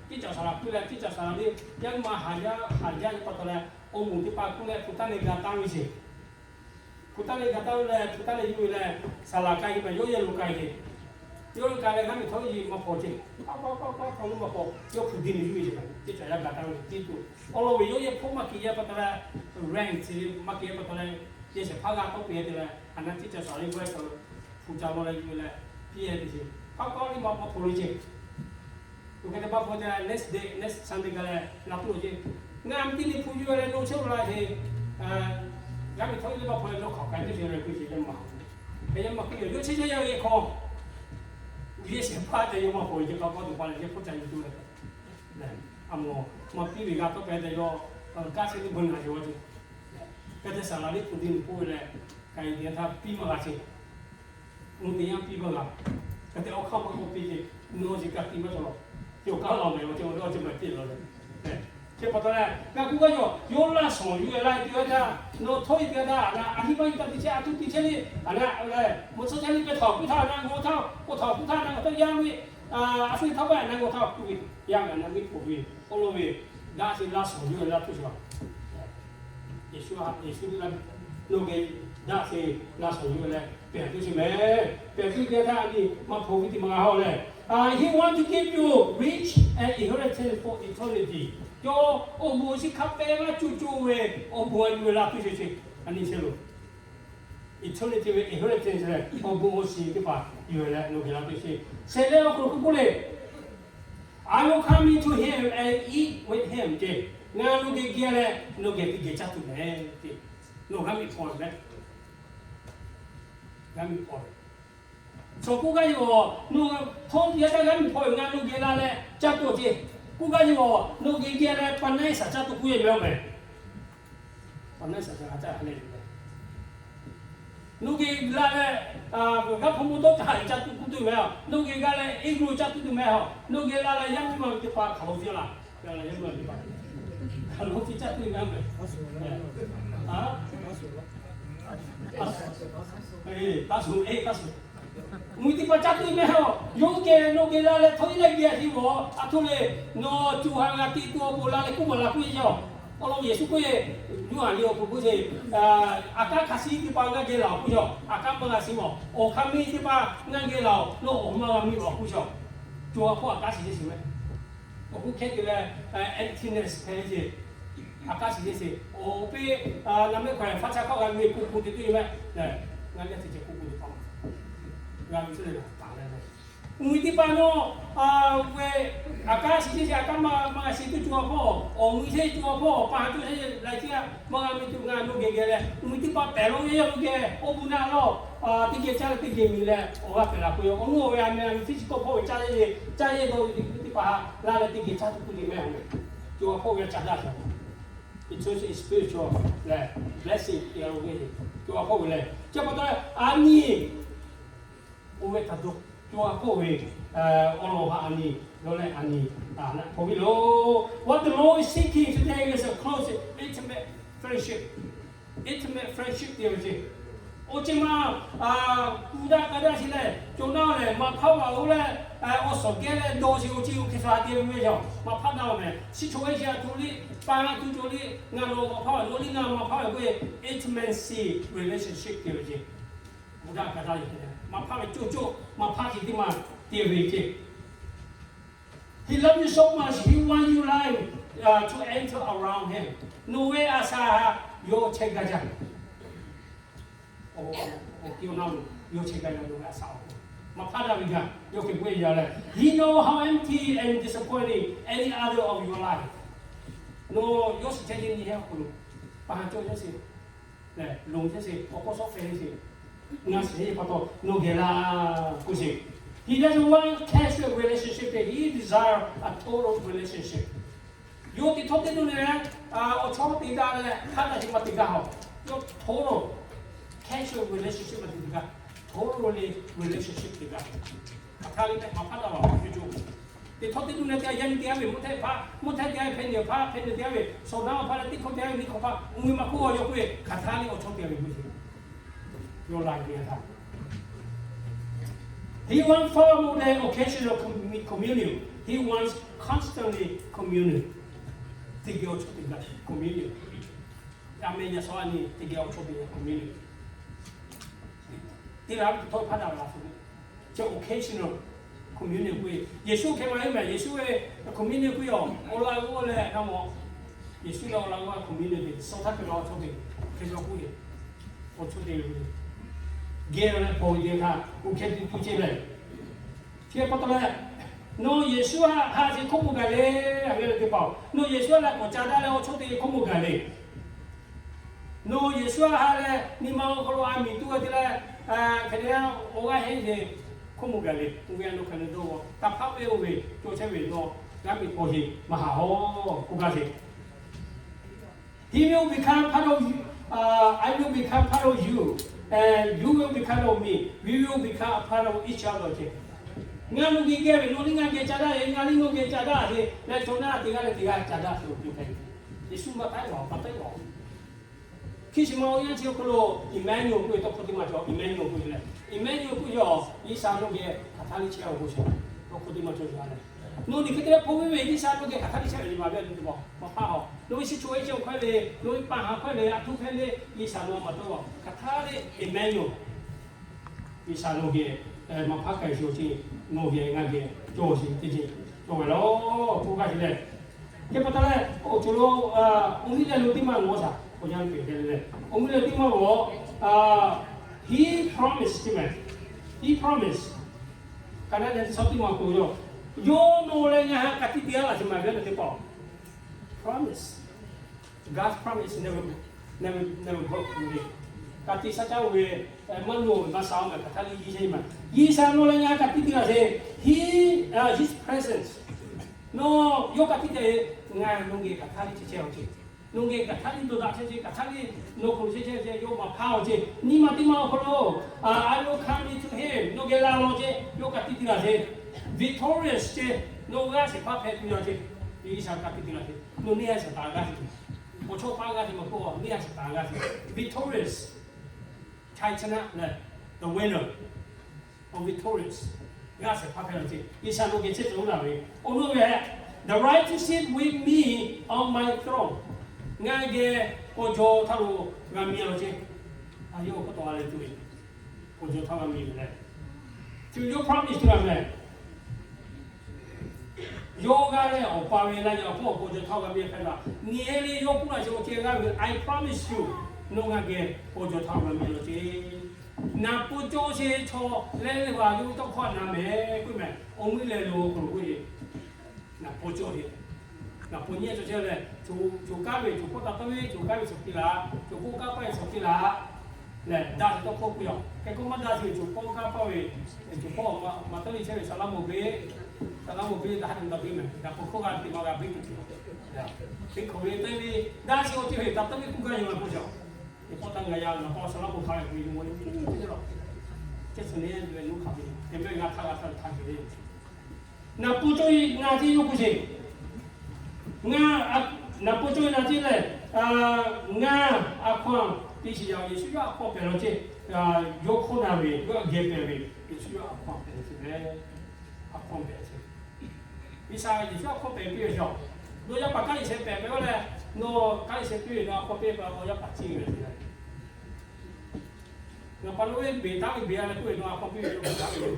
teˇ caꞈ shaˍ laꞈ puiˉ leh teˇ caꞈ shaˍ laꞈ le, yaˇ miˇ ma haˍ yaˇ haˍ jaˇ ve pa taw leh, awˬ moˍ teˇ hpaˍ k'oˆ leh hpu taˇ leh ga taˇ ve sheˍ. Hpu taˇ leh ga taˇ ve leh hpu taˇ leh yuˬ ve leh, shaˍ laꞈ k'ai ve pa yawˇ yehˬ lo k'ai ve. Yawˇ lo k'ai leh g'aˇ miˬ htawˇ yiˇ maˇ hpaw ceˇ. K'aw k'aw k'aw k'aw k'aw maˇ hpaw, yawˇ hpu de ve yuˬ ve sheˍ. Teˇ caꞈ yaˇ ga taˇ ve teˇ tuˬ, awˬ lawn ve yawˇ yehˬ hpawˇ maˇ kehˬ yaˇ pa taw leh, rent maˇ kehˬ yaˇ pa taw leh, yehˬ shehˍ hpaˇ g'a tawˆ pehˍ te leh, a naˆ teˇ caꞈ shaˍ laꞈ ve hpu ca maˇ leh yuˬ ve leh, piˇ e te sheˍ. K'aw k'aw le maˇ hpaw hpaw le ceˇ. Oˇ hk'e te maˇ hpaw te leh, next day, next Sunday gaˬ leh laˇ tuˬ lo ceˇ. Ngaˬ mvuhˇ teˇ nyi hpu yuˬ leh lo chehˇ la sheˍ. G'aˇ miˬ htawˇ le maˇ hpaw leh lo hk'aˬ k'ai teˇ sheˍ leh k'oˆ sheˍ yaˇ maˇ. Hk'e yaˇ maˇ k'oˆ ve, yawˇ chehˇ chehˇ yaˇ ve hk'aw, yehˬ shehˍ hpaˇ te yawˇ maˇ hpaw ve ceˇ. K'aw k'aw tuˬ pa leh yehˬ hpawˇ ca yuˬ tuˬ leh, a mawˬ maˇ piˇ ve g'a tawˆ pehˍ te yawˇ, kaˇ chehˇ teˇ bon na yoˬ ceˇ. Hk'e te shaˍ laꞈ le hpu de nyi k'oˆ ve leh, k'ai te htaˇ piˇ maˇ g'a ceˇ. Mvuhˇ teˇ yanˇ piˇ maˇ g'a. Hk'e te awˬ hk'aˇ maˇ k'oˆ piˇ ceˇ, nawˬ chi kaˇ piˇ maˇ cawˬ law. Yawˇ kaˇ law mehˍ law ceˇ, awˬ ceuˬ maˇ piˇ law leh. Hk'e pa taw leh, ngaˬ k'oˆ gaˇ yoˬ, yawˇ laˇ shawˍ yuˬ e la teˇ g'aˇ htaˇ, nawˬ htawˇ e teˇ g'aˇ htaˇ, a naˆ a hiˉ maˇ yuˬ taˇ teˇ chehˇ, a tuˇ teˇ chehˇ le, a naˆ leh mvuhˇ shawˉ chehˇ le, pehˬ htawnˍ k'oˆ htaˇ a naˆ g'aw htaˇ, k'oˆ htawnˍ k'oˆ htaˇ a naˆ g'aw htaˇ yaˇ ve, a shu htaˇ maˇ a naˆ g'aw htaˇ k'oˆ ve, yaˇ ve a naˆ miˇ hpawnˬ ve, awˬ lawn ve, daꞈ sheˍ laˇ shawˍ yuˬ e laˇ tuˬ sheˍ. Yeˍsuˆ, Yeˍsuˆ, nawˬ geh daꞈ sheˍ laˇ shawˍ yuˬ e leh pehˬ tuˬ sheˍ mehˍ. Pehˬ tuˬ te htaˇ a nyi maˇ hpaw ve teˇ maˇ g'a haw leh, He want to give you rich and inheritance for eternity. Yawˇ awˬ bon awˬ shiˍ hk'a pehˍ maˇ cuˇ cuˇ ve awˬ bon a yuˬ e laˇ tuˬ sheˍ ceˇ. A nyi sheˍ lo, eternity ve inheritance leh awˬ bon awˬ shiˍ teˇ hpaˍ yuˬ e leh nawˬ geh laˇ tuˬ sheˍ. Shehˍ leh awˬ hk'aw lo k'oˆ k'oˆ le, I will come into him and eat with him ceˇ. Ngaˬ nawˬ geh geh leh nawˬ geh teˇ geh caˇ tuˬ mehˍ ceˇ. Nawˬ g'aˇ miˬ hpawnˬ ve, g'aˇ miˬ hpawnˬ ve, chaw k'oˆ gaˇ yoˬ, nawˬ htawˇ yaˇ htaˇ g'aˇ miˬ hpawnˬ ve ngaˬ nawˬ geh la leh caˇ tuˬ ceˇ. K'oˆ gaˇ yoˬ, nawˬ geh geh leh pa naˆ iˉ shaˍ caˇ tuˬ k'oˆ e mehˍ mehˍ. Nawˬ geh la leh, g'aˇ hpu mvuhˇ dawˇ htaꞈ caˇ tuˬ k'oˆ tuˬ meh a. Nawˬ geh g'a leh, eˇ g'uˇ caˇ tuˬ tuˬ meh a. Nawˬ geh la leh, yaˇ miˇ ma ve teˇ hpaˍ hk'aˬ lo piˇ laˇ. Yaˇ miˇ ma ve teˇ hpaˍ hk'aˬ lo piˇ caˇ tuˬ meh a. Taˇ suhˍ, eˇ, taˇ suhˍ. Mvuhˇ teˇ hpaˍ caˇ tuˬ meh a. Yawˇ geh nawˬ geh la leh htawˇ iˉ leh geh a ti vawˬ, a htoꞈ le, nawˬ cuˬ haˍ g'a te tuˬ awˬ bon la leh k'oˆ maˍ la k'oˆ ve yaˇ. Awˬ lawn Yeˍsuˆ k'oˆ ve, Yoˇhanˬ liꞈ awˬ hk'aw k'oˆ ve, aꞈ kaˉ hk'a shiˍ teˇ hpaˍ ngaˬ geh laˬ awˬ k'oˆ ve, aꞈ kaˉ maˇ g'a shiˍ mawˬ. Awˬ hk'aˇ miˇ teˇ hpaˍ ngaˬ geh laˬ awˬ, nawˬ awˬ maˇ g'a miˇ awˬ k'oˆ ve. Co ha hpawˇ aꞈ kaˉ shiˍ sheˍ sheˍ meh. Awˬ k'oˆ hkehˉ te leh, emptiness hpehꞈ ve ce. Aꞈ kaˉ shiˍ sheˍ sheˍ. Awˬ piˇ, naˍ mehˆ hk'aw faˉ caˇ hkawˇ g'a ve k'oˆ k'oˆ te tuˬ ve meh. Ngaˬ geh teˇ ceuˬ k'oˆ k'oˆ te pa ma g'a ve ce le taˍ leh, mvuhˇ teˇ hpaˍ nawˬ ve aꞈ kaˉ shiˍ sheˍ sheˍ, aꞈ kaˉ maˇ maˇ g'a shiˍ tuˬ co ha hpawˇ, awˬ mvuhˇ sheˍ co ha hpawˇ, pa ha tuˬ sheˍ la ce a maˇ g'a miˇ tuˬ ngaˬ nawˬ geh geh leh, mvuhˇ teˇ hpaˍ pehˬ lo ve yoˬ. Nawˬ geh awˬ bon naˆ lawˇ teˇ geh caˇ leh teˇ geh miˬ leh awˬ g'aˇ pehˬ la k'o yoˬ. Awˬ nuˇ awˬ ve a meh a miˬ teˇ chi kawˇ hpawˇ ve caˇ yeˇ, caˇ yeˇ dawˇ ve teˇ hpaˍ la leh teˇ geh caˇ tuˬ k'oˆ ve meh. Co ha hpawˇ ve caˇ daꞈ shaˍ. It's a spiritual leh blessing te a lo ve. Co ha hpawˇ ve leh chi pa taw a nyi oˇ ve htaꞈ dawˇ, co ha hpawˇ ve awˬ lawn ha a nyi, lawˬ leh a nyi, htaꞈ hpaw ve lo. What the Lord is seeking today is a close, intimate friendship. Intimate friendship te ve ce. Awˬ ceuˬ ma kuˬ daꞈ k'a daꞈ sheˍ leh, co naˆ lehˬ maˍ hpaˇ vaꞈ oˇ leh, awˬ suhˍ geh leh dawˇ sheˍ awˬ ceuˬ oˇ hk'e sha te ve yoˬ. Maˍ hpaˇ daꞈ ve meh, chi chaw ve chi a htoꞈ liˇ, pa tuˬ cawˬ liˇ, ngaˬ lawˬ maˍ hpaˇ vaꞈ, nawˬ liˇ ngaˬ maˍ hpaˇ vaꞈ k'oˆ ve, intimacy relationship te ve ce. Kuˬ daꞈ k'a daꞈ sheˍ leh maˍ hpaˇ ve co co, maˍ hpaˇ chi teˇ maˬ te ve ce. He love you so much, he want you life to enter around him. Nawˬ ve a shaꞈ htaꞈ yawˇ chehˇ gaˇ jaˇ. Awˬ, awˬ, awˬ, yawˇ chehˇ gaˇ jaˇ, nawˬ ve a shaꞈ htaꞈ. Maˍ hpaˇ daꞈ ve gaˬ yawˇ hk'e k'oˆ ve yaˇ leh, he know how empty and disappointing any other of your life. Nawˬ yawˇ shiˍ chehˇ ve nyi heˆ awˬ hk'aw lo, pa ha cawˇ yaˇ sheˍ, leh lonˬ chehˇ sheˍ, awˬ k'aw shawˉ hpehꞈ sheˍ, ngaˬ shiˍ ve pa taw nawˬ geh laˇ k'oˆ sheˍ. He doesn't want casual relationship, he desire a total relationship. Yawˇ teꞈ htawˇ teˇ nuˇ leh, awˬ chawˇ te daꞈ leh hk'a daꞈ sheˍ maˇ te gaˇ a. Yawˇ total, casual relationship maˇ te gaˇ, total relationship te gaˇ. Hk'aˬ htaˇ le tehꞈ maˍ hpaˇ daꞈ vaꞈ awˬ co co. Teꞈ htawˇ teˇ nuˇ leh teˇ yanˇ te a ve mvuhˇ htehˆ hpaˇ, mvuhˇ htehˆ te a ve hpehꞈ nyi hpaˇ, hpehꞈ nyi te a ve shawˍ naˆ hpaˇ leh teˇ hkawˇ te a ve nyi hkawˇ hpaˇ, mvuhˇ miˬ maˇ k'oˆ a yawˇ k'oˆ ve hk'aˬ htaˇ le awˬ chawˇ te a ve mvuhˇ miˬ. Yawˇ la ve htaꞈ He wants far more than occasional commu-, communion. He wants constantly communion. Teˇ geh awˬ chawˇ te gaˇ communion. Yaˇ meh yaˇ shawˉ a nyi teˇ geh awˬ chawˇ te gaˇ communion. Teˇ la ve teꞈ htawˇ hpaˇ daꞈ la hpu ve, chi occasional communion k'oˆ ve. Yeˍsuˆ hk'e maˇ heˆ meh, Yeˍsuˆ ve communion k'oˆ ve awˬ, awˬ laꞈ g'awˇ leh na mawˬ. Yeˍsuˆ leh awˬ laꞈ g'awˇ communion ve, suh htaˇ hk'e la awˬ chawˇ te, hk'e sha k'oˆ ve, awˬ chawˇ te ve, geh leh hpaw ve teˇ htaˇ, oˇ hk'e te tuˬ ceh leh, chi pa taw leh, nawˬ Yeˍsuˆ htaꞈ ha sheˍ hk'oˆ mo gaˬ le. A ve teˇ hpaˍ, nawˬ Yeˍsuˆ htaꞈ k'awꞈ ca daꞈ leh awˬ chawˇ te hk'oˆ mo gaˬ le. Nawˬ Yeˍsuˆ htaꞈ ha leh nyi ma awˬ hk'aw lo a miˬ tuˬ ve te leh, hk'e te awˬ g'aˇ heˆ ve hk'oˆ mo gaˬ le. Oˇ ve a nawˬ hk'aˬ hk'e dawˇ, taˇ hpaˇ ve oˇ ve cawˇ chehˇ ve nawˬ g'aˇ miˬ hpaw sheˍ maˇ haꞈ hawˇ k'oˆ gaˇ sheˍ. He will become part of you, I will become part of you, and you will become of me. We will become a part of each other ce. Ngaˬ nawˬ geh geh ve, nawˬ liˇ ngaˬ geh ca daꞈ ve, ngaˬ liˇ nawˬ geh ca daꞈ ve leh, chaw naˆ teˇ g'aˇ leh teˇ g'aˇ ca daꞈ tuˬ piˇ hpehꞈ ve. Yeˍsuˆ maˇ taˉ lawˬ, maˇ taˉ lawˬ. Hkiˇ shiˍ ma awˬ yanˇ chi awˬ hk'aw lo Iˍmaˇnuˆ k'oˆ ve tawˇ hkawˇ teˇ maˬ cawˬ. Iˍmaˇnuˆ k'oˆ ve lehˬ, Iˍmaˇnuˆ k'oˆ ve a, G'uiˬsha nawˬ geh hk'aˬ htaˇ liˇ chehˇ a k'o sheˍ, tawˇ hkawˇ teˇ maˬ cawˬ ve a leh, nawˬ liꞈ hk'e te leh hpaw ve, G'uiˬsha nawˬ geh hk'aˬ htaˇ liˇ chehˇ ve maˇ ve a tuˬ teˇ maˬ maˇ hpaˇ a. Nawˬ ve chi chaw e chi awˬ hk'aw ve, nawˬ ve pa ha hk'aw ve, a htoꞈ hk'e le, G'uiˬsha nawˬ maˇ tawˇ a. Hk'aˬ htaˇ le, Iˍmaˇnuˆ, G'uiˬsha nawˬ geh maˇ hpaˇ k'ai sheˍ awˬ ceuˬ, nawˬ geh ngaˬ geh cawˬ sheˍ teˇ ceuˬ cawˬ ve lawˬ k'oˆ gaˇ sheˍ leh, chi pa taw leh awˬ ceuˬ lo, awˬ miˇ leh lo teˇ maˬ nawˬ shaˍ k'awꞈ yaˇ ve hpehꞈ leh, awˬ miˇ leh teˇ maˬ g'awˬ, he promise teˇ maˬ, he promise, ka naˆ leh teˇ shawˉ teˇ maˬ k'oˆ ve yoˬ. Yawˇ nawˬ leh ngaˬ ha ka tiꞈ te a laˬ sheˍ maˇ ve a teˇ hpaˍ, promise, God's promise never, never, never broke ve. Ka tiꞈ shaˉ caˇ ve, maˇ nawˬ maˇ sha oˇ ve hk'aˬ htaˇ liˇ G'uiˬsha nawˬ leh ngaˬ ha ka tiꞈ te laˬ sheˍ. He, his presence, nawˬ yawˇ ka tiꞈ te, ngaˬ nawˬ geh hk'aˬ htaˇ liˇ chehˇ chehˇ awˬ ceuˬ Nawˬ geh kaꞈ htaˇ liˇ dawˬ daꞈ chehˇ ce, kaꞈ htaˇ liˇ nawˬ hk'aw lo chehˇ chehˇ ce, yawˇ maˍ hpaˇ-oˬ ce. Nyi ma teˇ maˇ awˬ hk'aw lo, I will come into him, nawˬ geh la lawˬ ce, yawˇ ka tiˇ tiˇ la ce. Victorious ce, nawˬ g'aˇ shehˍ hpaˇ hpehꞈ tuˬ yaˇ ce. G'uiˬsha ka tiˇ tiˇ la ce. Nawˬ neˇ a shaˍ taˍ g'aˇ ce, awˬ chawˇ paˇ g'aˇ ce maˇ k'oˆ, neˇ a shaˍ taˍ g'aˇ ce. Victorious, chainana, the winner, or victorious, g'aˇ shehˍ hpaˇ hpehꞈ la ce. G'uiˬsha nawˬ geh chehˇ cawˬ laˇ ve, awˬ lawn ve, the right to sit with me on my throne, ngaˬ geh k'aw jaw htaˇ lo g'a mi lawˬ ce. A yawˇ k'oˆ taw a leh tuˬ ve, k'aw jaw htaˇ g'a mi ve leh, tuˬ yawˇ promise tuˬ la meh. Yawˇ g'aˇ leh awˬ pa ve laˇ yaꞈ hk'aˇ k'aw jaw htaˇ g'a mi hpehꞈ la. Nyi e le yawˇ k'oˆ la ce, awˬ ceh g'aˇ ve, I promise you, nawˬ ngaˬ geh k'aw jaw htaˇ g'a mi lawˬ ce. Naˍ po cawˇ sheˍ chaw leh leh g'a yawˇ ve tawˇ hkawˇ na meh k'oˆ meh. Awˬ meuˇ leh lo k'oˆ lo k'oˆ e, naˍ po cawˇ sheˍ, naˍ po nyi cawˇ sheˍ leh, coˬ kaˉ ve coˬ hpawˇ taˍ taˍ ve coˬ kaˉ ve shawˍ piˇ laꞈ, coˬ hkawˇ kaˇ paˇ ve shawˍ piˇ laꞈ leh, daꞈ ve tawˇ hkawˇ k'oˆ yaˬ. Hk'e k'o maˇ daꞈ sheˍ ve coˬ hkawˇ kaˇ paˇ ve, coˬ hpawˇ maˇ taˍ ve chehˇ ve saˍ laˇ mawˬ ve, saˍ laˇ mawˬ ve daꞈ ha daꞈ ve meh, naˍ po hkawˇ g'a te maˇ g'a ve, teˇ hkawˇ ve teˇ ve daꞈ sheˍ awˬ ceuˬ ve taˍ taˍ ve k'oˆ gaˇ yaˬ la k'oˆ yaˬ. Teˇ pawˆ htaˇ ngaˬ yaˇ naˍ pa saˍ laˇ mawˬ hk'a ve k'o, yawˇ mawˬ ve, ceh suhˍ neˇ ve nuˇ hk'a ve, te meh g'a htaˇ g'a htaˇ htaˇ ve, naˍ po cawˇ e na ce yawˇ k'oˆ sheˍ. Ngaˬ, naˍ po cawˇ e na ce lehˬ, ngaˬ a hkawˇ te shiˍ yaˇ Yeˍsuˆ yawˇ a hkawˇ pehˍ law ce. Yawˇ hkawˇ na ve, yawˇ a geh pehˍ ve, Yeˍsuˆ yawˇ a hkawˇ pehˍ ve ce meh. A hkawˇ pehˍ ce. G'uiˬsha Yeˍsuˆ a hkawˇ pehˍ piˇ ve shaw. Nawˬ yaˇ paˍ kaˇ liꞈ sheh pehˍ pehˍ ve leh, nawˬ kaˇ liꞈ sheh piˇ ve, nawˬ a hkawˇ piˇ ve, awˬ yaˇ paˍ ciˇ ve le. Ngaˬ pa lo ve beˬ taˉ ve beˬ a leh k'oˆ ve, nawˬ a hkawˇ piˇ ve, yawˇ beˬ taˉ ve le.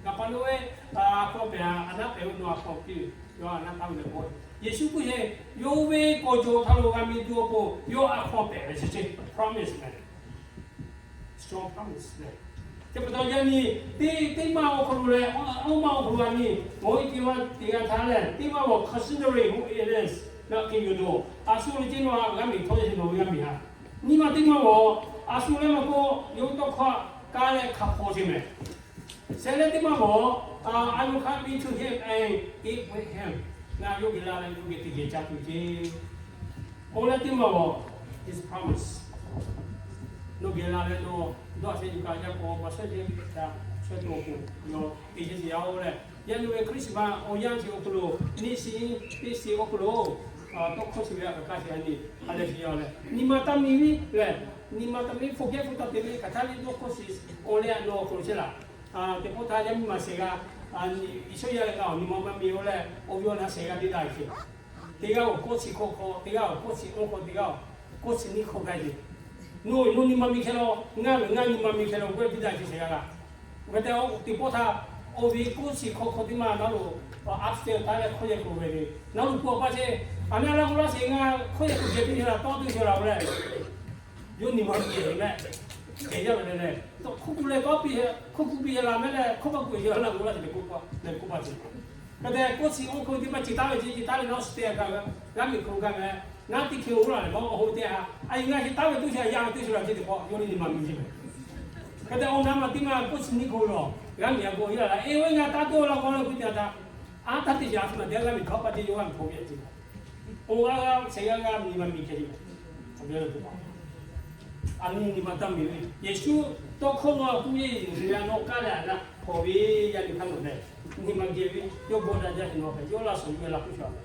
Ngaˬ pa lo ve a hkawˇ pehˍ a, a naˉ pehˍ ve, nawˬ a hkawˇ piˇ ve, yawˇ a naˉ taˉ ve le k'o, Yeˍsuˆ k'oˆ sheˍ, yawˇ ve k'aw jaw htaˇ lo g'a mi tuˬ awˬ pon yawˇ a hkawˇ pehˍ ve ce ce. Promise meh. Strong promise le. Chi pa taw yaꞈ nyi teˇ, teˇ maˇ awˬ hk'aw lo leh, awˬ maˇ awˬ hk'aw lo yaꞈ nyi, ngaˬ hui teˇ maˇ teˇ g'aˇ htaˇ lehˬ, teˇ maˇ awˬ considering who it is, naˆ hkiˇ yoˬ doˬ. A shu lo ce nawˬ g'a miˬ htawˇ yaꞈ nyi nawˬ g'a miˬ ha. Nyi ma teˇ maˇ awˬ, a shu leh maˇ k'oˆ, yawˇ hui tawˇ hkawˇ kaˇ leh hk'a hpaw ce meh. Shehˍ leh teˇ maˇ awˬ, I will come into him and eat with him. Ngaˬ yawˇ geh la leh yawˇ geh teˇ geh ca tuˬ ce. Awˬ leh teˇ maˇ awˬ, his promise. Nawˬ geh la leh nawˬ dawˇ a sheh yuˬ kaꞈ yaˇ k'aw ma shawˉ ce, shawˉ to k'o, yawˇ te ce sheˍ yaˇ oˬ leh, yaꞈ nyi ve Christmas awˬ yanˇ chi awˬ hk'aw lo, neˇ shiˍ teˇ shiˍ awˬ hk'aw lo, tawˇ hkawˇ chi ve a kaꞈ kaˇ sheˍ yaˇ nyi, a leh sheˍ yaˇ leh, nyi ma taˇ miˬ ve leh, nyi ma taˇ miˬ ve, forget fu taˇ te ve, hk'aˬ htaˇ ve dawˇ hkawˇ chi awˬ leh a nawˬ awˬ hk'aw lo chehˇ laꞈ. Teˇ pawˆ htaˇ yaˇ miˇ ma shehˍ g'a, Iˉsaˍyaˆ leh g'a awˬ nyi ma maˇ miˬ oˬ leh, awˬ viˉ awˬ na shehˍ g'a te daꞈ sheˍ. Teˇ g'aˇ awˬ kawˇ chi hkawˇ hkawˇ, teˇ g'aˇ awˬ kawˇ chi awˬ hkawˇ, teˇ g'aˇ awˬ kawˇ chi nyiˇ hkawˇ g'a sheˍ. Nawˬ, nawˬ nyi ma miˬ hkeh law, ngaˬ ve ngaˬ nyi ma miˬ hkeh law, g'aˇ te daꞈ sheˍ shehˍ g'a g'a. Ve te teˇ pawˆ htaˇ, awˬ viˉ kawˇ chi hkawˇ hkawˇ teˇ maˇ na lo, upstairs taˇ leh hkawˇ yehˬ k'oˍ ve le. Na lo k'oˍ a pa sheˍ, a na laˇ k'oˍ laˇ sheˍ ngaˬ hkawˇ yehˬ k'oˍ geh piˇ sheˍ laˬ, tawˇ tuˬ sheˍ laˬ oˬ leh, yawˇ nyi ma miˬ hkeh ve meh. Hk'e yaˇ ve le le, hkawˇ k'oˆ leh kawˇ piˇ, hkawˇ k'oˆ piˇ sheˍ laˬ meh leh, hkawˇ maˇ k'oˆ sheˍ laˬ k'oˍ laˇ sheˍ le k'oˆ pa, le k'oˆ pa sheˍ. Hk'e te kawˇ chi awˬ hkawˇ teˇ maˇ ci taˉ ve ce, ci taˉ leh na upstairs g'a, g'a miˬ hk'oˆ g'a meh. Naˉ teˇ hkeh oˬ laˬ leh maˇ awˬ hoꞈ te ha, a yehˬ ngaˬ chi taˉ ve tuˬ sheˍ, a yaˇ ve tuˬ sheˍ laˬ ce teˇ pawˆ yawˇ le nyi ma miˬ sheˍ meh. Hk'e te awˬ na ma teˇ maˇ kawˇ chi nyiˇ hkawˇ ve law, g'a miˬ a k'o yaˇ laˬ, e oˇ ve ngaˬ taˇ dawˇ laˇ k'oˍ laˇ k'oˆ te a htaˇ, a taˇ teˇ sheˍ a shu naˬ te g'a miˬ hkawˇ pa ce yawˇ g'a miˬ hkawˇ ve a ce. Oˇ g'a g'a shehˍ g'a g'a nyi ma miˬ hkeh ve. A nyi nyi ma taˇ miˬ ve. Yeˍsuˆ tawˇ hkawˇ nawˬ a k'oˆ ve, yeˬ shu yaˇ nawˬ kaˇ leh a naˆ hpawnˬ ve yaˇ nyi hk'aˇ nawˬ leh, nyi ma geh ve, yawˇ bawˆ daꞈ jaˇ sheˍ nawˬ hpehꞈ, yawˇ laˇ shuˍ ve laˇ k'oˆ shuˍ a ve,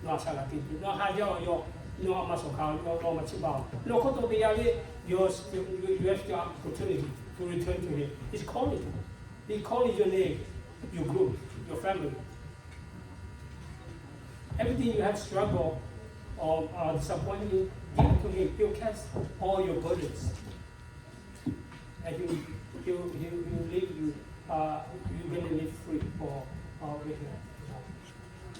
nawˬ a shaꞈ g'a te tuˬ, nawˬ haꞈ jaˇ awˬ yaw, nawˬ a ma shawˍ hk'a yaw, nawˬ ma chi ba, nawˬ hkawˇ tawˆ te yaˇ ve, your, your, you have the opportunity to return to him. He's calling. He's calling your name, your group, your family. Everything you have struggle or uh, disappointment, give it to him. He'll cast all your burdens. And he'll, he'll, he'll, he'll leave you, uh, you're gonna live free for uh, with him.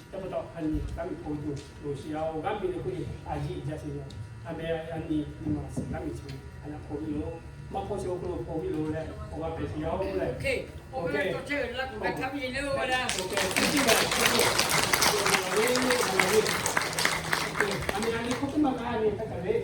Chi pa taw a nyi g'a miˬ hk'oˆ tuˬ loˍ shiˍ a oˬ, g'a miˬ leh k'oˆ e a yiˇ jaˇ sheˍ yaˇ. A meh a nyi nyi ma shiˍ g'a miˬ chi a naˆ hpawnˬ ve yoˬ. Maˇ hpawnˬ sheˍ awˬ hk'aw lo hpawnˬ ve yoˬ leh, awˬ g'a hpehꞈ sheˍ yaˇ oˬ leh. A meh a nyi hk'oˆ teˇ maˇ g'a a nyi htaˇ kaꞈ le.